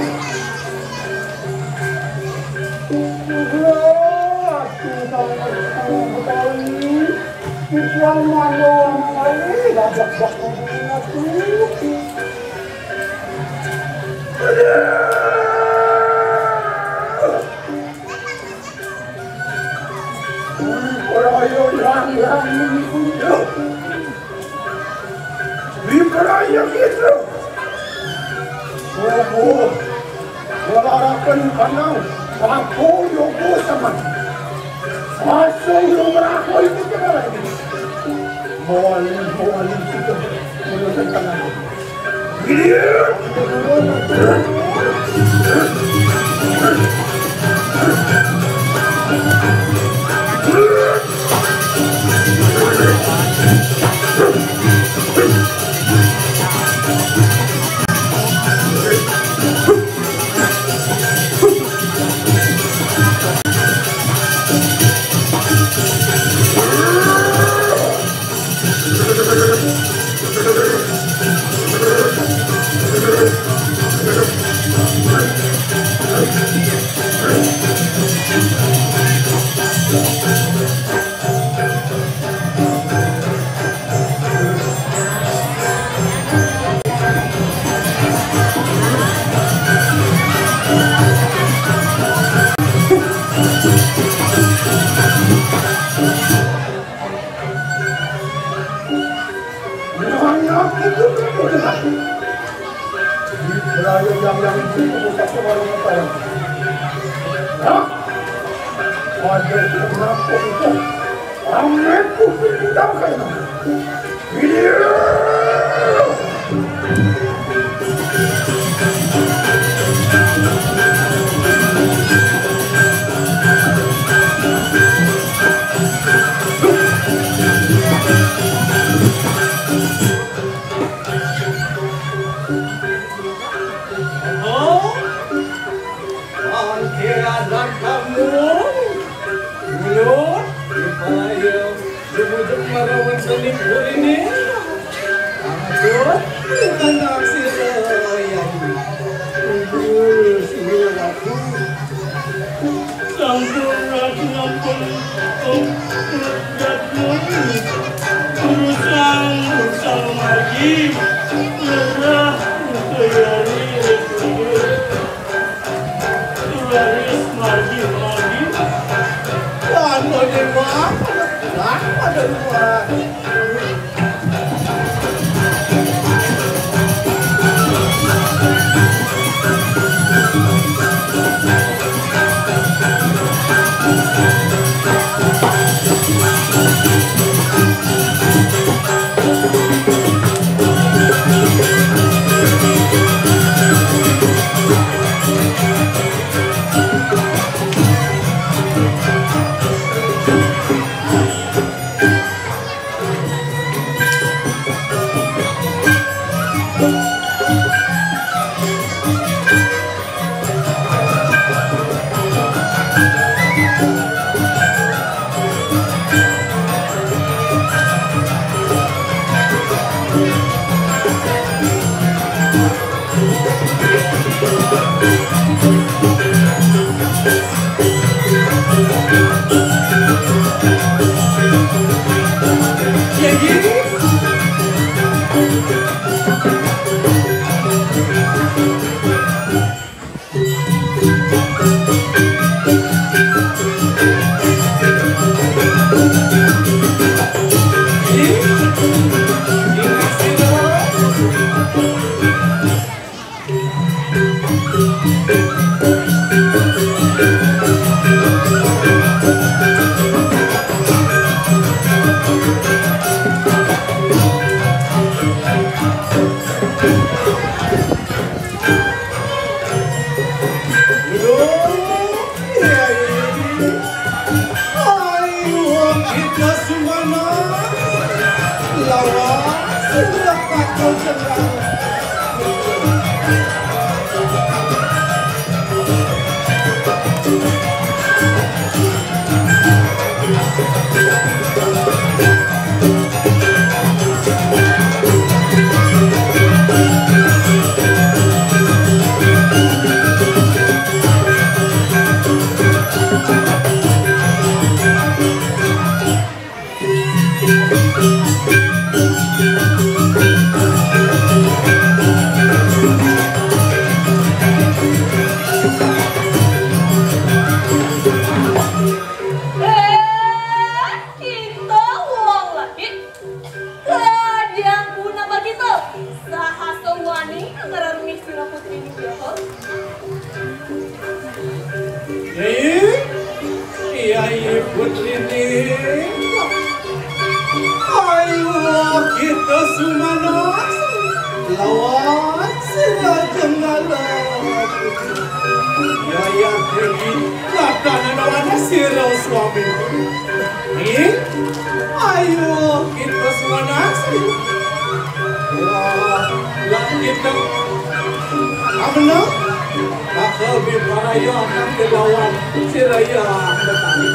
Aku tahu, aku tahu. Tuan mana orang lain dah berlaku aku. Raya yang yang ini punya. Di keraya kita. Oh, walaupun kanang aku yogo sama. Masuk yang merahoi kita lagi. Mawali, mawali kita. Menurut kanang. Hanya aku pun tak boleh. Di wilayah yang, yang itu, aku tak tahu apa yang. Hah? Ada kenapa itu? Anakku pindah kayak mana? Ini. Oh, bangke anak kamu. Mulut, dipayung, dibujuk marawan seni kurini. Ampun, bukan aksi sayang. Ibu, sini aku. Sampun, Ratu, sampun. Om, Ratu, urusan, urusan margi. Lerah, kayari, kayari, margi, margi. Wan, Dewa. Wan, Dewa. Eh, kita wong lagi. Kadang guna begitu. Saha sawani ngararumih sira putri ini, ya, ho? Ih, iya, iya, putri ini. Ayo, kita sumanos. Lawan sira jenggala. Ya, ya, Dewi, ladana lawan sira suami. Ih, ayo, kita sumanos. Wah, lah kita. Amena, bakal diparaya akan kelawan sira Hyang Betari.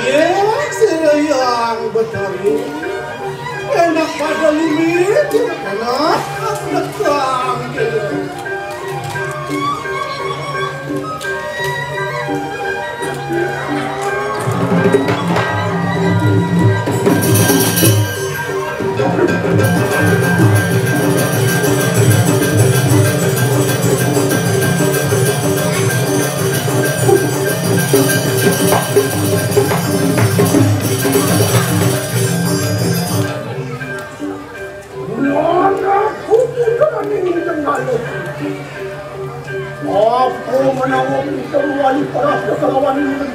Iya, sira Hyang Betari. Enak pada limit, enak. Betang. Oh, menawa pinter wali perang kelawan ini.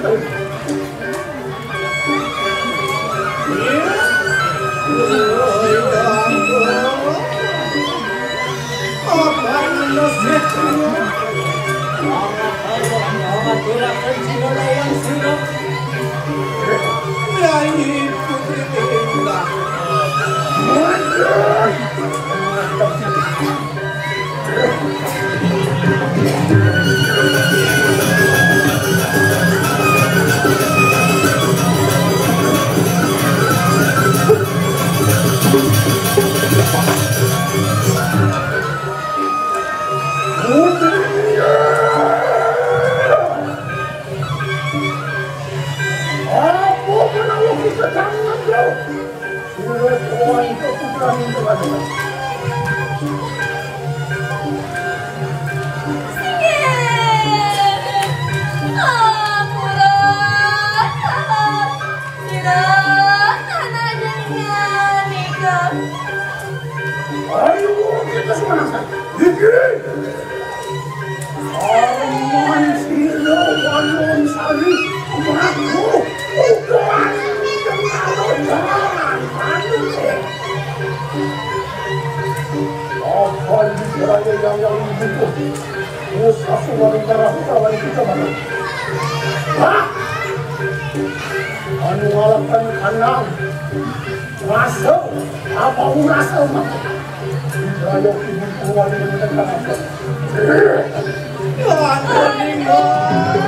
Apa menawa kita jangan jauh? Surat orang itu putra minta bantuan. Singgih. Ampura. Sira anak jenengan nika. Ayo kita semangat. Iki. Arman sira walon sari. Aku udah yang kalau jangan. Aduh. Apa ini seraya yang yang butuh? Musa suara darah lawan kita mana? Hah? Anu ngalakan kandang. Rasa apa urasa mah? Ayo ibu keluar dari kandang. Tuhan, Tuhan, Tuhan.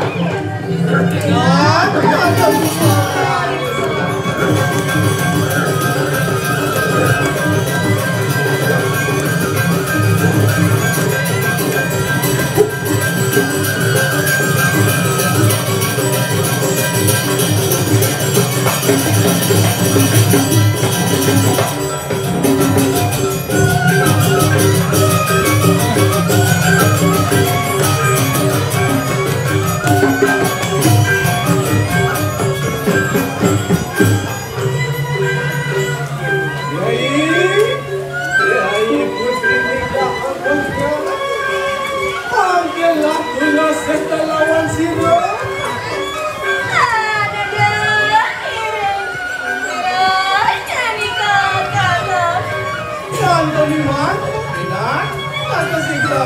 Yai, Yai Putri Nika Angkasa. Panggillah Tuna Sesta lawan sira. Ada dah, Ira. Ira, Nika Angkasa. Santuni man, Ina, Tata Sigra.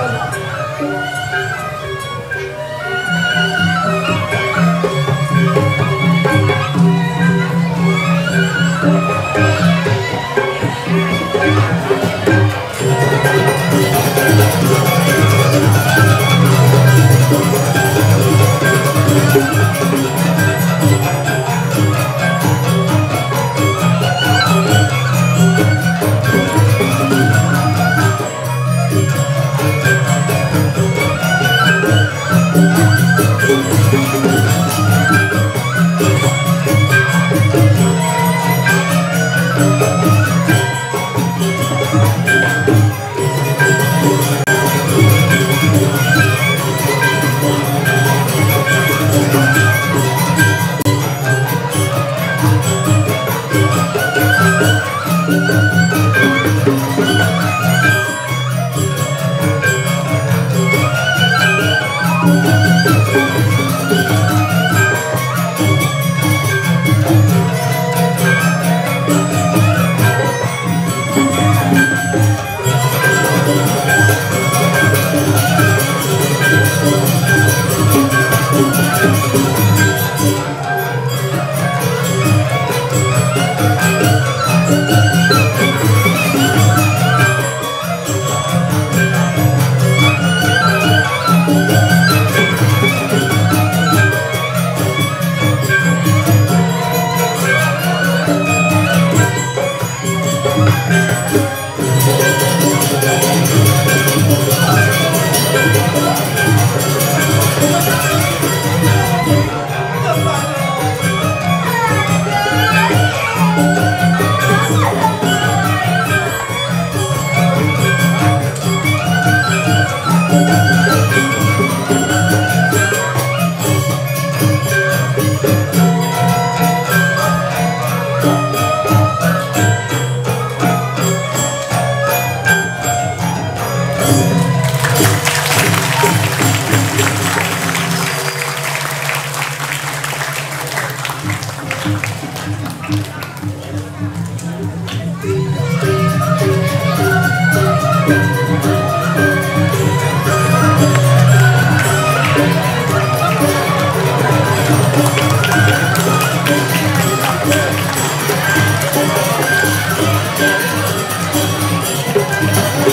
Baik,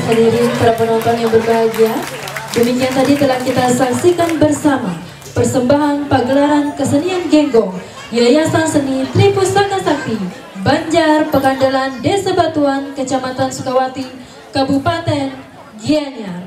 hadirin para penonton yang berbahagia, demikian tadi telah kita saksikan bersama persembahan pagelaran kesenian Genggong Yayasan Seni Tripusaka Sakti, Banjar Pekandalan, Desa Batuan, Kecamatan Sukawati, Kabupaten Gianyar.